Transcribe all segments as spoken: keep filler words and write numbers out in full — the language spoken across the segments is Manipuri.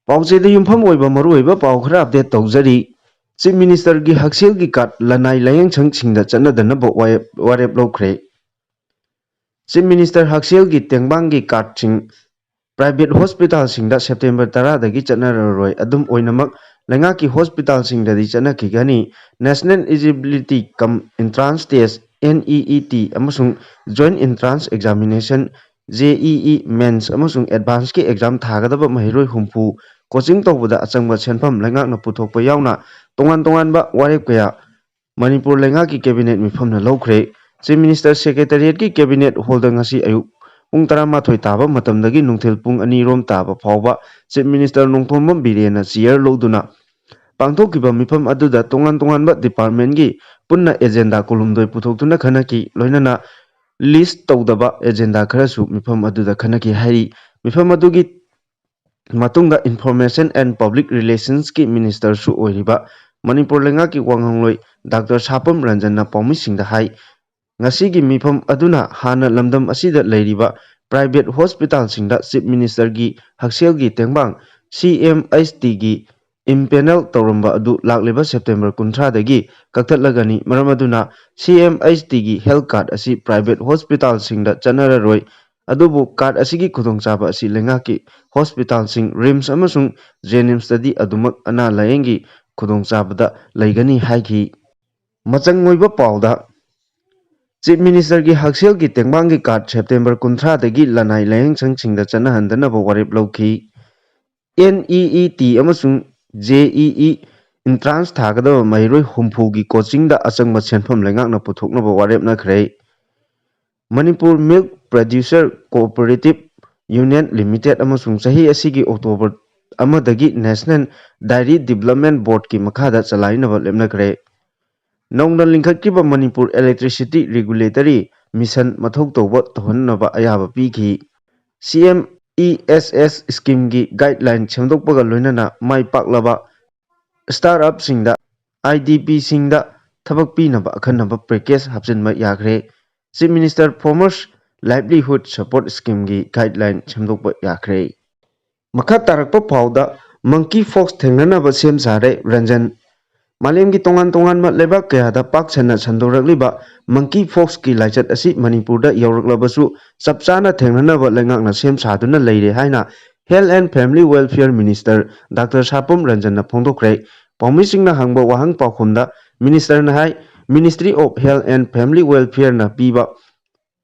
ꯄꯥꯎꯆꯦꯗ ꯌꯨꯝꯐꯝ ꯑꯣꯏꯕ ꯃꯔꯨꯑꯣꯏꯕ ꯄꯥꯎ ꯈꯔ ꯑꯞꯗꯦꯠ ꯇꯧꯖꯔꯤ꯫ ꯆꯤꯐ ꯃꯤꯅꯤꯁꯇꯔꯒꯤ ꯍꯛꯁꯦꯜꯒꯤ ꯀꯥꯔꯗ ꯂꯅꯥꯏ ꯂꯥꯏꯌꯦꯡꯁꯪꯁꯤꯡꯗ ꯆꯠꯅꯗꯅꯕ ꯋꯥꯔꯦꯞ, ꯋꯥꯔꯦꯞ ꯂꯧꯈ꯭ꯔꯦ꯫ ꯆꯤꯐ ꯃꯤꯅꯤꯁꯇꯔ ꯍꯛꯁꯦꯜꯒꯤ ꯇꯦꯡꯕꯥꯡꯒꯤ ꯀꯥꯔꯗꯁꯤꯡ ꯄ꯭ꯔꯥꯏꯚꯦꯠ ꯍꯣꯁꯄꯤꯇꯥꯜꯁꯤꯡꯗ ꯁꯦꯞꯇꯦꯝꯕꯔ ꯇꯔꯥꯗꯒꯤ ꯆꯠꯅꯔꯔꯣꯏ꯫ ꯑꯗꯨꯝ ꯑꯣꯏꯅꯃꯛ ꯂꯩꯉꯥꯛꯀꯤ ꯍꯣꯁꯄꯤꯇꯥꯜꯁꯤꯡꯗꯗꯤ ꯆꯠꯅꯈꯤꯒꯅꯤ꯫ National Eligibility cum Entrance Test, N E E T, ꯑꯃꯁꯨꯡ Joint Entrance Examination, J E E Mains, ꯑꯃꯁꯨꯡ ꯑꯦꯗꯚꯥꯟꯁꯀꯤ ꯑꯦꯛꯖꯥꯝ ꯊꯥꯒꯗꯕ ꯃꯍꯩꯔꯣꯏ ꯍꯨꯝꯐꯨ ꯀꯣꯆꯤꯡ ꯇꯧꯕꯗ ꯑꯆꯪꯕ ꯁꯦꯟꯐꯝ ꯂꯩꯉꯥꯛꯅ ꯄꯨꯊꯣꯛꯄ ꯌꯥꯎꯅ ꯇꯣꯉꯥꯟ ꯇꯣꯉꯥꯟꯕ ꯋꯥꯔꯦꯞ ꯀꯌꯥ ꯃꯅꯤꯄꯨꯔ ꯂꯩꯉꯥꯛꯀꯤ ꯀꯦꯕꯤꯅꯦꯠ ꯃꯤꯐꯝꯅ ꯂꯧꯈ꯭ꯔꯦ꯫ ꯆꯤꯐ ꯃꯤꯅꯤꯁꯇꯔ ꯁꯦꯀ꯭ꯔꯦꯇꯔꯤꯌꯦꯠꯀꯤ ꯀꯦꯕꯤꯅꯦꯠ ꯍꯣꯜꯗ ꯉꯁꯤ ꯑꯌꯨꯛ ꯄꯨꯡ ꯇꯔꯥꯃꯥꯊꯣꯏ ꯇꯥꯕ ꯃꯇꯝꯗꯒꯤ ꯅꯨꯡꯊꯤꯜ ꯄꯨꯡ ꯑꯅꯤ ꯔꯣꯝ ꯇꯥꯕ ꯐꯥꯎꯕ ꯆꯤꯐ ꯃꯤꯅꯤꯁꯇꯔ ꯅꯣꯡꯊꯣꯝꯕꯝ ꯕꯤꯔꯦꯟꯅ ꯆꯤꯌꯔ ꯂꯧꯗꯨꯅ ꯄꯥꯡꯊꯣꯛꯈꯤꯕ ꯃꯤꯐꯝ ꯑꯗꯨꯗ ꯇꯣꯉꯥꯟ ꯇꯣꯉꯥꯟꯕ ꯗꯤꯄꯥꯔꯠꯃꯦꯟꯒꯤ ꯄꯨꯟꯅ ꯑꯦꯖꯦꯟꯗꯥ ꯀꯨꯟꯍꯨꯝꯗꯣꯏ ꯄꯨꯊꯣꯛꯇꯨꯅ ꯈꯟꯅꯈꯤ꯫ ꯂꯣꯏꯅꯅ ꯂꯤꯁ ꯇꯧꯗꯕ ꯑꯦꯖꯦꯟꯗꯥ ꯈꯔꯁꯨ ꯃꯤꯐꯝ ꯑꯗꯨꯗ ꯈꯟꯅꯈꯤ ꯍꯥꯏꯔꯤ꯫ ꯃꯤꯐꯝ ꯑꯗꯨꯒꯤ ꯃꯇꯨꯡꯗ Information and Public Relationsꯀꯤ ꯃꯤꯅꯤꯁꯇꯔꯁꯨ ꯑꯣꯏꯔꯤꯕ ꯃꯅꯤꯄꯨꯔ ꯂꯩꯉꯥꯛꯀꯤ ꯋꯥꯉꯥꯡꯂꯣꯏ ꯗꯥꯛꯇꯔ ꯁꯥꯄꯝ ꯔꯟꯖꯟꯅ ꯄꯥꯎꯃꯤꯁꯤꯡꯗ ꯍꯥꯏ, ꯉꯁꯤꯒꯤ ꯃꯤꯐꯝ ꯑꯗꯨꯅ ꯍꯥꯟꯅ ꯂꯝꯗꯝ ꯑꯁꯤꯗ ꯂꯩꯔꯤꯕ ꯄ꯭ꯔꯥꯏꯚꯦꯠ ꯍꯣꯁꯄꯤꯇꯥꯜꯁꯤꯡꯗ ꯆꯤꯐ ꯃꯤꯅꯤꯁꯇꯔꯒꯤ ꯍꯛꯁꯦꯜꯒꯤ ꯇꯦꯡꯕꯥꯡ, C M H Tꯒꯤ ꯏꯝꯄꯦꯅꯦꯜ ꯇꯧꯔꯝꯕ ꯑꯗꯨ ꯂꯥꯛꯂꯤꯕ ꯁꯦꯞꯇꯦꯝꯕꯔ ꯀꯨꯟꯊ꯭ꯔꯥꯗꯒꯤ ꯀꯛꯊꯠꯂꯒꯅꯤ꯫ ꯃꯔꯝ ꯑꯗꯨꯅ C M H Tꯒꯤ ꯍꯦꯜꯊ ꯀꯥꯔꯗ ꯑꯁꯤ ꯄ꯭ꯔꯥꯏꯚꯦꯠ ꯍꯣꯁꯄꯤꯇꯥꯜꯁꯤꯡꯗ ꯆꯠꯅꯔꯔꯣꯏ꯫ ꯑꯗꯨꯕꯨ ꯀꯥꯔꯗ ꯑꯁꯤꯒꯤ ꯈꯨꯗꯣꯡꯆꯥꯕ ꯑꯁꯤ ꯂꯩꯉꯥꯛꯀꯤ ꯍꯣꯁꯄꯤꯇꯥꯜꯁꯤꯡ, ꯔꯤꯝꯁ ꯑꯃꯁꯨꯡ ꯖꯦꯅꯤꯝꯁꯇꯗꯤ ꯑꯗꯨꯃꯛ ꯑꯅꯥ ꯂꯥꯌꯦꯡꯒꯤ ꯈꯨꯗꯣꯡꯆꯥꯕꯗ ꯂꯩꯒꯅꯤ ꯍꯥꯏꯈꯤ꯫ ꯃꯆꯪ ꯑꯣꯏꯕ ꯄꯥꯎꯗ, ꯆꯤꯐ ꯃꯤꯅꯤꯁꯇꯔꯒꯤ ꯍꯛꯁꯦꯜꯒꯤ ꯇꯦꯡꯕꯥꯡꯒꯤ ꯀꯥꯔꯗ ꯁꯦꯞꯇꯦꯝꯕꯔ ꯀꯨꯟꯊ꯭ꯔꯥꯗꯒꯤ ꯂꯅꯥꯏ ꯂꯥꯌꯦꯡꯁꯪꯁꯤꯡꯗ ꯆꯠꯅꯍꯟꯗꯅꯕ ꯋꯥꯔꯦꯞ ꯂꯧꯈꯤ꯫ N E E T ꯑꯃꯁꯨꯡ J E E Entrance ꯊꯥꯒꯗꯕ ꯃꯍꯩꯔꯣꯏ ꯍꯨꯝꯐꯨꯒꯤ ꯀꯣꯆꯤꯡꯗ ꯑꯆꯪꯕ ꯁꯦꯟꯐꯝ ꯂꯩꯉꯥꯛꯅ ꯄꯨꯊꯣꯛꯅꯕ ꯋꯥꯔꯦꯞꯅꯈ꯭ꯔꯦ꯫ Manipur Milk Producer Cooperative Union Limited ꯑꯃꯁꯨꯡ ꯆꯍꯤ ꯑꯁꯤꯒꯤ ꯑꯣꯛꯇꯣꯕꯔ ꯑꯃꯗꯒꯤ National Dairy Development Boardꯀꯤ ꯃꯈꯥꯗ ꯆꯂꯥꯏꯅꯕ ꯂꯦꯞꯅꯈ꯭ꯔꯦ꯫ ꯅꯧꯅ ꯂꯤꯡꯈꯠꯈꯤꯕ ꯃꯅꯤꯄꯨꯔ Electricity Regulatory Mission ꯃꯊꯧ ꯇꯧꯕ ꯇꯧꯍꯟꯅꯕ ꯑꯌꯥꯕ ꯄꯤꯈꯤ꯫ C M E S S schemeꯒꯤ guideline ꯁꯦꯝꯗꯣꯛꯄꯒ ꯂꯣꯏꯅꯅ ꯃꯥꯏ ꯄꯥꯛꯂꯕ startupꯁꯤꯡꯗ, I D Pꯁꯤꯡꯗ ꯊꯕꯛ ꯄꯤꯅꯕ ꯑꯈꯟꯅꯕ package ꯍꯥꯞꯆꯤꯟꯕ ꯌꯥꯈ꯭ꯔꯦ꯫ Chief Minister Farmers Livelihood Support Schemeꯒꯤ guideline ꯁꯦꯝꯗꯣꯛꯄ ꯌꯥꯈ꯭ꯔꯦ꯫ ꯃꯈꯥ ꯇꯥꯔꯛꯄ ꯄꯥꯎꯗ monkey pox ꯊꯦꯡꯅꯅꯕ ꯁꯦꯝ ꯁꯥꯔꯦ ꯔꯟꯖꯟ꯫ ꯃꯥꯂꯦꯝꯒꯤ ꯇꯣꯉꯥꯟ ꯇꯣꯉꯥꯟꯕ ꯂꯩꯕꯥꯛ ꯀꯌꯥꯗ ꯄꯥꯛ ꯁꯟꯅ ꯁꯟꯗꯣꯔꯛꯂꯤꯕ monkey pox ꯀꯤ ꯂꯥꯏꯆꯠ ꯑꯁꯤ ꯃꯅꯤꯄꯨꯔꯗ ꯌꯧꯔꯛꯂꯕꯁꯨ ꯆꯞ ꯆꯥꯅ ꯊꯦꯡꯅꯅꯕ ꯂꯩꯉꯥꯛꯅ ꯁꯦꯝ ꯁꯥꯗꯨꯅ ꯂꯩꯔꯦ ꯍꯥꯏꯅ Health and Family Welfare Minister doctor Sapam ꯔꯟꯖꯟꯅ ꯐꯣꯡꯗꯣꯛꯈ꯭ꯔꯦ꯫ ꯄꯥꯎꯃꯤꯁꯤꯡꯅ ꯍꯪꯕ ꯋꯥꯍꯪ ꯄꯥꯎꯈꯨꯝꯗ ministerꯅ ꯍꯥꯏ, Ministry of Health and Family Welfareꯅ ꯄꯤꯕ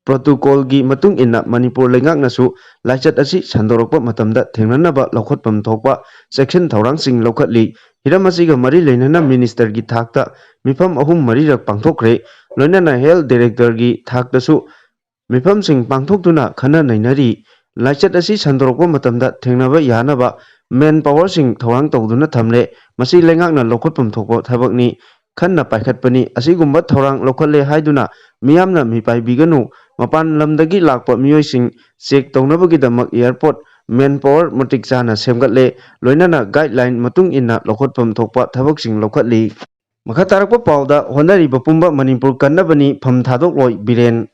protocolꯒꯤ ꯃꯇꯨꯡ ꯏꯟꯅ ꯃꯅꯤꯄꯨꯔ ꯂꯩꯉꯥꯛꯅꯁꯨ ꯂꯥꯏꯆꯠ ꯑꯁꯤ ꯁꯟꯗꯣꯔꯛꯄ ꯃꯇꯝꯗ ꯊꯦꯡꯅꯅꯕ ꯂꯧꯈꯠꯐꯝ ꯊꯣꯛꯄ ꯆꯦꯛꯁꯤꯟ ꯊꯧꯔꯥꯡꯁꯤꯡ ꯂꯧꯈꯠꯂꯤ꯫ ꯍꯤꯔꯝ ꯑꯁꯤꯒ ꯃꯔꯤ ꯂꯩꯅꯅ ministerꯒꯤ ꯊꯥꯛꯇ ꯃꯤꯐꯝ ꯑꯍꯨꯝ ꯃꯔꯤꯔꯛ ꯄꯥꯡꯊꯣꯛꯈ꯭ꯔꯦ꯫ ꯂꯣꯏꯅꯅ health directorꯒꯤ ꯊꯥꯛꯇꯁꯨ ꯃꯤꯐꯝꯁꯤꯡ ꯄꯥꯡꯊꯣꯛꯇꯨꯅ ꯈꯟꯅ ꯅꯩꯅꯔꯤ꯫ ꯂꯥꯏꯆꯠ ꯑꯁꯤ ꯁꯟꯗꯣꯔꯛꯄ ꯃꯇꯝꯗ ꯊꯦꯡꯅꯕ ꯌꯥꯅꯕ manpowerꯁꯤꯡ ꯊꯧꯔꯥꯡ ꯇꯧꯗꯨꯅ ꯊꯝꯂꯦ꯫ ꯃꯁꯤ ꯂꯩꯉꯥꯛꯅ ꯂꯧꯈꯠꯐꯝ ꯊꯣꯛꯄ ꯊꯕꯛꯅꯤ꯫ ꯈꯟꯅ ꯄꯥꯏꯈꯠꯄꯅꯤ꯫ ꯑꯁꯤꯒꯨꯝꯕ ꯊꯧꯔꯥꯡ ꯂꯧꯈꯠꯂꯦ ꯍꯥꯏꯗꯨꯅ ꯃꯤꯌꯥꯝꯅ ꯃꯤꯄꯥꯏꯕꯤꯒꯅꯨ꯫ ꯃꯄꯥꯟ ꯂꯝꯗꯒꯤ ꯂꯥꯛꯄ ꯃꯤꯑꯣꯏꯁꯤꯡ check ꯇꯧꯅꯕꯒꯤꯗꯃꯛ airport manpower ꯃꯇꯤꯛ ꯆꯥꯅ ꯁꯦꯝꯒꯠꯂꯦ꯫ ꯂꯣꯏꯅꯅ guideline ꯃꯇꯨꯡ ꯏꯟꯅ ꯂꯧꯈꯠꯐꯝ ꯊꯣꯛꯄ ꯊꯕꯛꯁꯤꯡ ꯂꯧꯈꯠꯂꯤ꯫ ꯃꯈꯥ ꯇꯥꯔꯛꯄ ꯄꯥꯎꯗ ꯍꯣꯠꯅꯔꯤꯕ ꯄꯨꯝꯕ ꯃꯅꯤꯄꯨꯔ ꯀꯟꯅꯕꯅꯤ, ꯐꯝ ꯊꯥꯗꯣꯛꯂꯣꯏ ꯕꯤꯔꯦꯟ꯫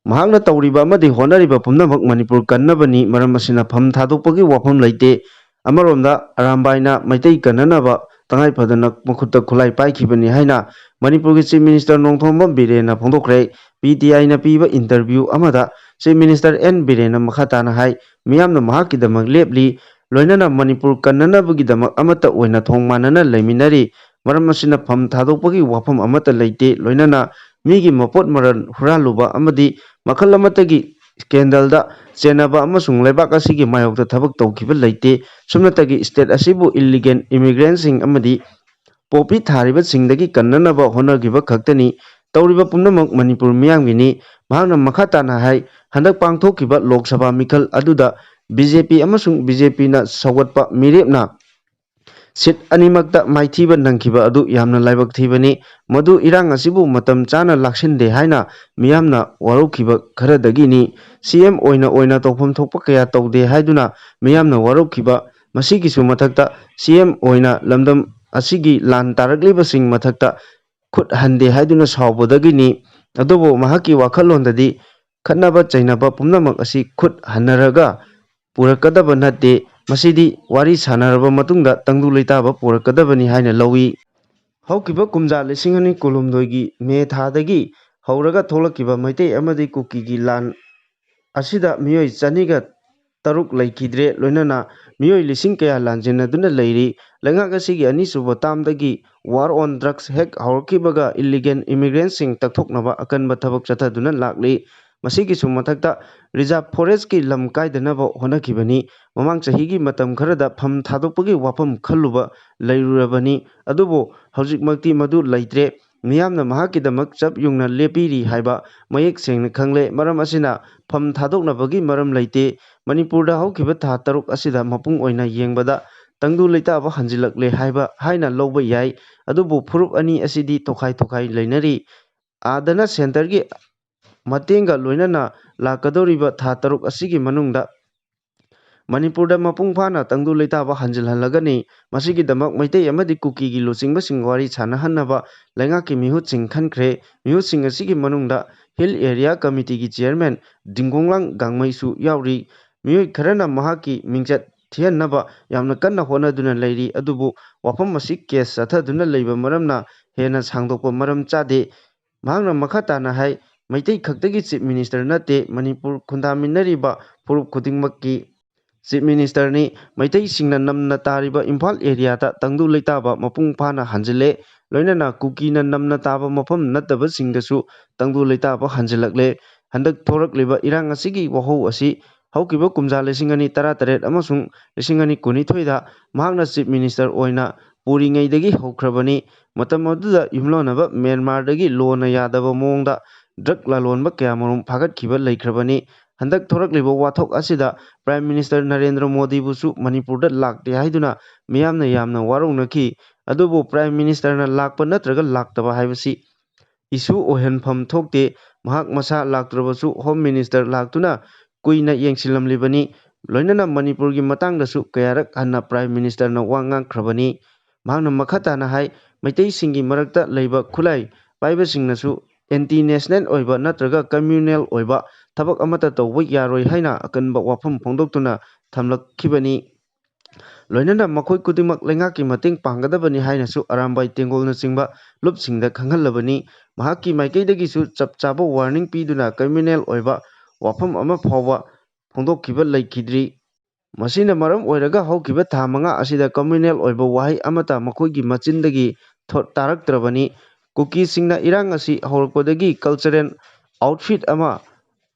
ꯃꯍꯥꯛꯅ ꯇꯧꯔꯤꯕ ꯑꯃꯗꯤ ꯍꯣꯠꯅꯔꯤꯕ ꯄꯨꯝꯅꯃꯛ ꯃꯅꯤꯄꯨꯔ ꯀꯟꯅꯕꯅꯤ, ꯃꯔꯝ ꯑꯁꯤꯅ ꯐꯝ ꯊꯥꯗꯣꯛꯄꯒꯤ ꯋꯥꯐꯝ ꯂꯩꯇꯦ꯫ ꯑꯃꯔꯣꯝꯗ ꯑꯔꯥꯝꯕꯥꯏꯅ ꯃꯩꯇꯩ ꯀꯟꯅꯅꯕ ꯇꯉꯥꯏ ꯐꯗꯅ ꯃꯈꯨꯠꯇ ꯈꯨꯠꯂꯥꯏ ꯄꯥꯏꯈꯤꯕꯅꯤ ꯍꯥꯏꯅ ꯃꯅꯤꯄꯨꯔꯒꯤ Chief Minister Nongthombam ꯕꯤꯔꯦꯟꯅ ꯐꯣꯡꯗꯣꯛꯈ꯭ꯔꯦ꯫ P T Iꯅ ꯄꯤꯕ interview ꯑꯃꯗ Chief Minister N ꯕꯤꯔꯦꯟꯅ ꯃꯈꯥ ꯇꯥꯅ ꯍꯥꯏ, ꯃꯤꯌꯥꯝꯅ ꯃꯍꯥꯛꯀꯤꯗꯃꯛ ꯂꯦꯞꯂꯤ, ꯂꯣꯏꯅꯅ ꯃꯅꯤꯄꯨꯔ ꯀꯟꯅꯅꯕꯒꯤꯗꯃꯛ ꯑꯃꯠꯇ ꯑꯣꯏꯅ ꯊꯣꯡ ꯃꯥꯟꯅꯅ ꯂꯩꯃꯤꯟꯅꯔꯤ꯫ ꯃꯔꯝ ꯑꯁꯤꯅ ꯐꯝ ꯊꯥꯗꯣꯛꯄꯒꯤ ꯋꯥꯐꯝ ꯑꯃꯠꯇ ꯂꯩꯇꯦ꯫ ꯂꯣꯏꯅꯅ ꯃꯤꯒꯤ ꯃꯄꯣꯠ ꯃꯔꯜ ꯍꯨꯔꯥꯜꯂꯨꯕ ꯑꯃꯗꯤ ꯃꯈꯜ ꯑꯃꯠꯇꯒꯤ scandalꯗ ꯆꯦꯟꯅꯕ ꯑꯃꯁꯨꯡ ꯂꯩꯕꯥꯛ ꯑꯁꯤꯒꯤ ꯃꯥꯌꯣꯛꯇ ꯊꯕꯛ ꯇꯧꯈꯤꯕ ꯂꯩꯇꯦ꯫ ꯁꯨꯞꯅꯇꯒꯤ state ꯑꯁꯤꯕꯨ illegal immigrantꯁꯤꯡ ꯑꯃꯗꯤ ꯄꯣꯄꯤ ꯊꯥꯔꯤꯕꯁꯤꯡꯗꯒꯤ ꯀꯟꯅꯅꯕ ꯍꯣꯠꯅꯈꯤꯕ ꯈꯛꯇꯅꯤ꯫ ꯇꯧꯔꯤꯕ ꯄꯨꯝꯅꯃꯛ ꯃꯅꯤꯄꯨꯔ ꯃꯤꯌꯥꯝꯒꯤꯅꯤ꯫ ꯃꯍꯥꯛꯅ ꯃꯈꯥ ꯇꯥꯅ ꯍꯥꯏ, ꯍꯟꯗꯛ ꯄꯥꯡꯊꯣꯛꯈꯤꯕ ꯂꯣꯛ ꯁꯚꯥ ꯃꯤꯈꯜ ꯑꯗꯨꯗ B J P ꯑꯃꯁꯨꯡ B J Pꯅ ꯁꯧꯒꯠꯄ ꯃꯤꯔꯦꯞꯅ seat ꯑꯅꯤꯃꯛꯇ ꯃꯥꯏꯊꯤꯕ ꯅꯪꯈꯤꯕ ꯑꯗꯨ ꯌꯥꯝꯅ ꯂꯥꯏꯕꯛ ꯊꯤꯕꯅꯤ꯫ ꯃꯗꯨ ꯏꯔꯥꯡ ꯑꯁꯤꯕꯨ ꯃꯇꯝ ꯆꯥꯅ ꯂꯥꯛꯁꯤꯟꯗꯦ ꯍꯥꯏꯅ ꯃꯤꯌꯥꯝꯅ ꯋꯥꯔꯧꯈꯤꯕ ꯈꯔꯗꯒꯤꯅꯤ꯫ C M ꯑꯣꯏꯅ ꯑꯣꯏꯅ ꯇꯧꯐꯝ ꯊꯣꯛꯄ ꯀꯌꯥ ꯇꯧꯗꯦ ꯍꯥꯏꯗꯨꯅ ꯃꯤꯌꯥꯝꯅ ꯋꯥꯔꯧꯈꯤꯕ꯫ ꯃꯁꯤꯒꯤꯁꯨ ꯃꯊꯛꯇ C M ꯑꯣꯏꯅ ꯂꯝꯗꯝ ꯑꯁꯤꯒꯤ ꯂꯥꯟ ꯇꯥꯔꯛꯂꯤꯕꯁꯤꯡ ꯃꯊꯛꯇ ꯈꯨꯠ ꯍꯟꯗꯦ ꯍꯥꯏꯗꯨꯅ ꯁꯥꯎꯕꯗꯒꯤꯅꯤ꯫ ꯑꯗꯨꯕꯨ ꯃꯍꯥꯛꯀꯤ ꯋꯥꯈꯜꯂꯣꯟꯗꯗꯤ ꯈꯠꯅꯕ ꯆꯩꯅꯕ ꯄꯨꯝꯅꯃꯛ ꯑꯁꯤ ꯈꯨꯠ ꯍꯟꯅꯔꯒ ꯄꯨꯔꯛꯀꯗꯕ ꯅꯠꯇꯦ꯫ ꯃꯁꯤꯗꯤ ꯋꯥꯔꯤ ꯁꯥꯟꯅꯔꯕ ꯃꯇꯨꯡꯗ ꯇꯪꯗꯨ ꯂꯩꯇꯥꯕ ꯄꯨꯔꯛꯀꯗꯕꯅꯤ ꯍꯥꯏꯅ ꯂꯧꯏ꯫ ꯍꯧꯈꯤꯕ ꯀꯨꯝꯖꯥ ꯂꯤꯁꯤꯡ ꯑꯅꯤ ꯀꯨꯟꯍꯨꯝꯗꯣꯏꯒꯤ ꯃꯦ ꯊꯥꯗꯒꯤ ꯍꯧꯔꯒ ꯊꯣꯛꯂꯛꯈꯤꯕ ꯃꯩꯇꯩ ꯑꯃꯗꯤ ꯀꯨꯀꯤꯒꯤ ꯂꯥꯟ ꯑꯁꯤꯗ ꯃꯤꯑꯣꯏ ꯆꯅꯤꯒ ꯇꯔꯨꯛ ꯂꯩꯈꯤꯗ꯭ꯔꯦ, ꯂꯣꯏꯅꯅ ꯃꯤꯑꯣꯏ ꯂꯤꯁꯤꯡ ꯀꯌꯥ ꯂꯥꯟꯖꯦꯟꯅꯗꯨꯅ ꯂꯩꯔꯤ꯫ ꯂꯩꯉꯥꯛ ꯑꯁꯤꯒꯤ ꯑꯅꯤꯁꯨꯕ ꯇꯥꯝꯗꯒꯤ war on drugs ꯍꯦꯛ ꯍꯧꯔꯛꯈꯤꯕꯒ illegal immigrantꯁꯤꯡ ꯇꯛꯊꯣꯛꯅꯕ ꯑꯀꯟꯕ ꯊꯕꯛ ꯆꯠꯊꯗꯨꯅ ꯂꯥꯛꯂꯤ꯫ ꯃꯁꯤꯒꯤꯁꯨ ꯃꯊꯛꯇ reserve forestꯀꯤ ꯂꯝ ꯀꯥꯏꯗꯅꯕ ꯍꯣꯠꯅꯈꯤꯕꯅꯤ꯫ ꯃꯃꯥꯡ ꯆꯍꯤꯒꯤ ꯃꯇꯝ ꯈꯔꯗ ꯐꯝ ꯊꯥꯗꯣꯛꯄꯒꯤ ꯋꯥꯐꯝ ꯈꯜꯂꯨꯕ ꯂꯩꯔꯨꯔꯕꯅꯤ, ꯑꯗꯨꯕꯨ ꯍꯧꯖꯤꯛꯃꯛꯇꯤ ꯃꯗꯨ ꯂꯩꯇ꯭ꯔꯦ꯫ ꯃꯤꯌꯥꯝꯅ ꯃꯍꯥꯛꯀꯤꯗꯃꯛ ꯆꯞ ꯌꯨꯡꯅ ꯂꯦꯞꯄꯤꯔꯤ ꯍꯥꯏꯕ ꯃꯌꯦꯛ ꯁꯦꯡꯅ ꯈꯪꯂꯦ꯫ ꯃꯔꯝ ꯑꯁꯤꯅ ꯐꯝ ꯊꯥꯗꯣꯛꯅꯕꯒꯤ ꯃꯔꯝ ꯂꯩꯇꯦ꯫ ꯃꯅꯤꯄꯨꯔꯗ ꯍꯧꯈꯤꯕ ꯊꯥ ꯇꯔꯨꯛ ꯑꯁꯤꯗ ꯃꯄꯨꯡ ꯑꯣꯏꯅ ꯌꯦꯡꯕꯗ ꯇꯪꯗꯨ ꯂꯩꯇꯥꯕ ꯍꯟꯖꯤꯜꯂꯛꯂꯦ ꯍꯥꯏꯕ ꯍꯥꯏꯅ ꯂꯧꯕ ꯌꯥꯏ꯫ ꯑꯗꯨꯕꯨ ꯐꯨꯔꯨꯞ ꯑꯅꯤ ꯑꯁꯤꯗꯤ ꯇꯣꯈꯥꯏ ꯇꯣꯈꯥꯏ ꯂꯩꯅꯔꯤ꯫ ꯑꯥꯗꯅ centreꯒꯤ ꯃꯇꯦꯡꯒ ꯂꯣꯏꯅꯅ ꯂꯥꯛꯀꯗꯧꯔꯤꯕ ꯊꯥ ꯇꯔꯨꯛ ꯑꯁꯤꯒꯤ ꯃꯅꯨꯡꯗ ꯃꯅꯤꯄꯨꯔꯗ ꯃꯄꯨꯡ ꯐꯥꯅ ꯇꯪꯗꯨ ꯂꯩꯇꯥꯕ ꯍꯟꯖꯤꯜꯍꯜꯂꯒꯅꯤ꯫ ꯃꯁꯤꯒꯤꯗꯃꯛ ꯃꯩꯇꯩ ꯑꯃꯗꯤ ꯀꯨꯀꯤꯒꯤ ꯂꯨꯆꯤꯡꯕꯁꯤꯡ ꯋꯥꯔꯤ ꯁꯥꯟꯅꯍꯟꯅꯕ ꯂꯩꯉꯥꯛꯀꯤ ꯃꯤꯍꯨꯠꯁꯤꯡ ꯈꯟꯈ꯭ꯔꯦ꯫ ꯃꯤꯍꯨꯠꯁꯤꯡ ꯑꯁꯤꯒꯤ ꯃꯅꯨꯡꯗ Hill Area Committeeꯒꯤ chairman ꯗꯤꯡꯒꯣꯡꯂꯥꯡ ꯒꯥꯡꯃꯩꯁꯨ ꯌꯥꯎꯔꯤ꯫ ꯃꯤꯑꯣꯏ ꯈꯔꯅ ꯃꯍꯥꯛꯀꯤ ꯃꯤꯡꯆꯠ ꯊꯤꯍꯟꯅꯕ ꯌꯥꯝꯅ ꯀꯟꯅ ꯍꯣꯠꯅꯗꯨꯅ ꯂꯩꯔꯤ, ꯑꯗꯨꯕꯨ ꯋꯥꯐꯝ ꯑꯁꯤ case ꯆꯠꯊꯗꯨꯅ ꯂꯩꯕ ꯃꯔꯝꯅ ꯍꯦꯟꯅ ꯁꯥꯡꯗꯣꯛꯄ ꯃꯔꯝ ꯆꯥꯗꯦ꯫ ꯃꯍꯥꯛꯅ ꯃꯈꯥ ꯇꯥꯅ ꯍꯥꯏ, ꯃꯩꯇꯩ ꯈꯛꯇꯒꯤ Chief Minister ꯅꯠꯇꯦ, ꯃꯅꯤꯄꯨꯔ ꯈꯨꯟꯗꯥꯃꯤꯟꯅꯔꯤꯕ ꯐꯨꯔꯨꯞ ꯈꯨꯗꯤꯡꯃꯛꯀꯤ Chief Ministerꯅꯤ꯫ ꯃꯩꯇꯩꯁꯤꯡꯅ ꯅꯝꯅ ꯇꯥꯔꯤꯕ ꯏꯝꯐꯥꯜ areaꯗ ꯇꯪꯗꯨ ꯂꯩꯇꯥꯕ ꯃꯄꯨꯡ ꯐꯥꯅ ꯍꯟꯖꯤꯜꯂꯦ꯫ ꯂꯣꯏꯅꯅ ꯀꯨꯀꯤꯅ ꯅꯝꯅ ꯇꯥꯕ ꯃꯐꯝ ꯅꯠꯇꯕꯁꯤꯡꯗꯁꯨ ꯇꯪꯗꯨ ꯂꯩꯇꯥꯕ ꯍꯟꯖꯤꯜꯂꯛꯂꯦ꯫ ꯍꯟꯗꯛ ꯊꯣꯔꯛꯂꯤꯕ ꯏꯔꯥꯡ ꯑꯁꯤꯒꯤ ꯋꯥꯍꯧ ꯑꯁꯤ ꯍꯧꯈꯤꯕ ꯀꯨꯝꯖꯥ ꯂꯤꯁꯤꯡ ꯑꯅꯤ ꯇꯔꯥꯇꯔꯦꯠ ꯑꯃꯁꯨꯡ ꯂꯤꯁꯤꯡ ꯑꯅꯤ ꯀꯨꯟꯅꯤꯊꯣꯏꯗ ꯃꯍꯥꯛꯅ Chief Minister ꯑꯣꯏꯅ ꯄꯨꯔꯤꯉꯩꯗꯒꯤ ꯍꯧꯈ꯭ꯔꯕꯅꯤ꯫ ꯃꯇꯝ ꯑꯗꯨꯗ ꯌꯨꯝꯂꯣꯟꯅꯕ ꯃ꯭ꯌꯥꯟꯃꯥꯔꯗꯒꯤ ꯂꯣꯟꯅ ꯌꯥꯗꯕ ꯃꯑꯣꯡꯗ drug ꯂꯂꯣꯟꯕ ꯀꯌꯥꯃꯔꯨꯝ ꯐꯥꯒꯠꯈꯤꯕ ꯂꯩꯈ꯭ꯔꯕꯅꯤ꯫ ꯍꯟꯗꯛ ꯊꯣꯔꯛꯂꯤꯕ ꯋꯥꯊꯣꯛ ꯑꯁꯤꯗ Prime Minister ꯅꯔꯦꯟꯗ꯭ꯔ ꯃꯣꯗꯤꯕꯨꯁꯨ ꯃꯅꯤꯄꯨꯔꯗ ꯂꯥꯛꯇꯦ ꯍꯥꯏꯗꯨꯅ ꯃꯤꯌꯥꯝꯅ ꯌꯥꯝꯅ ꯋꯥꯔꯧꯅꯈꯤ꯫ ꯑꯗꯨꯕꯨ Prime Ministerꯅ ꯂꯥꯛꯄ ꯅꯠꯇ꯭ꯔꯒ ꯂꯥꯛꯇꯕ ꯍꯥꯏꯕꯁꯤ issue ꯑꯣꯏꯍꯟꯐꯝ ꯊꯣꯛꯇꯦ꯫ ꯃꯍꯥꯛ ꯃꯁꯥ ꯂꯥꯛꯇ꯭ꯔꯕꯁꯨ Home Minister ꯂꯥꯛꯇꯨꯅ ꯀꯨꯏꯅ ꯌꯦꯡꯁꯤꯜꯂꯝꯂꯤꯕꯅꯤ꯫ ꯂꯣꯏꯅꯅ ꯃꯅꯤꯄꯨꯔꯒꯤ ꯃꯇꯥꯡꯗꯁꯨ ꯀꯌꯥꯔꯛ ꯍꯟꯅ Prime Ministerꯅ ꯋꯥ ꯉꯥꯡꯈ꯭ꯔꯕꯅꯤ꯫ ꯃꯍꯥꯛꯅ ꯃꯈꯥ ꯇꯥꯅ ꯍꯥꯏ, ꯃꯩꯇꯩꯁꯤꯡꯒꯤ ꯃꯔꯛꯇ ꯂꯩꯕ ꯈꯨꯠꯂꯥꯏ ꯄꯥꯏꯕꯁꯤꯡꯅꯁꯨ ꯑꯦꯟꯇꯤ ꯅꯦꯁꯅꯦꯜ ꯑꯣꯏꯕ ꯅꯠꯇ꯭ꯔꯒ ꯀꯝꯃ꯭ꯌꯨꯅꯦꯜ ꯑꯣꯏꯕ ꯊꯕꯛ ꯑꯃꯠꯇ ꯇꯧꯕ ꯌꯥꯔꯣꯏ ꯍꯥꯏꯅ ꯑꯀꯟꯕ ꯋꯥꯐꯝ ꯐꯣꯡꯗꯣꯛꯇꯨꯅ ꯊꯝꯂꯛꯈꯤꯕꯅꯤ꯫ ꯂꯣꯏꯅꯅ ꯃꯈꯣꯏ ꯈꯨꯗꯤꯡꯃꯛ ꯂꯩꯉꯥꯛꯀꯤ ꯃꯇꯦꯡ ꯄꯥꯡꯒꯗꯕꯅꯤ ꯍꯥꯏꯅꯁꯨ ꯑꯔꯥꯝꯕꯥꯏ ꯇꯦꯡꯒꯣꯜꯅꯆꯤꯡꯕ ꯂꯨꯞꯁꯤꯡꯗ ꯈꯪꯍꯜꯂꯕꯅꯤ꯫ ꯃꯍꯥꯛꯀꯤ ꯃꯥꯏꯀꯩꯗꯒꯤꯁꯨ ꯆꯞ ꯆꯥꯕ ꯋꯥꯔꯅꯤꯡ ꯄꯤꯗꯨꯅ ꯀ꯭ꯔꯤꯃꯤꯅꯦꯜ ꯑꯣꯏꯕ ꯋꯥꯐꯝ ꯑꯃ ꯐꯥꯎꯕ ꯐꯣꯡꯗꯣꯛꯈꯤꯕ ꯂꯩꯈꯤꯗ꯭ꯔꯤ꯫ ꯃꯁꯤꯅ ꯃꯔꯝ ꯑꯣꯏꯔꯒ ꯍꯧꯈꯤꯕ ꯊꯥ ꯃꯉꯥ ꯑꯁꯤꯗ ꯀ꯭ꯔꯤꯃꯤꯅꯦꯜ ꯑꯣꯏꯕ ꯋꯥꯍꯩ ꯑꯃꯠꯇ ꯃꯈꯣꯏꯒꯤ ꯃꯆꯤꯟꯗꯒꯤ ꯊꯣ-, ꯇꯥꯔꯛꯇ꯭ꯔꯕꯅꯤ꯫ ꯀꯨꯀꯤꯁꯤꯡꯅ ꯏꯔꯥꯡ ꯑꯁꯤ ꯍꯧꯔꯛꯄꯗꯒꯤ ꯀꯜꯆꯔꯦꯜ ꯑꯥꯎꯠꯐꯤꯠ ꯑꯃ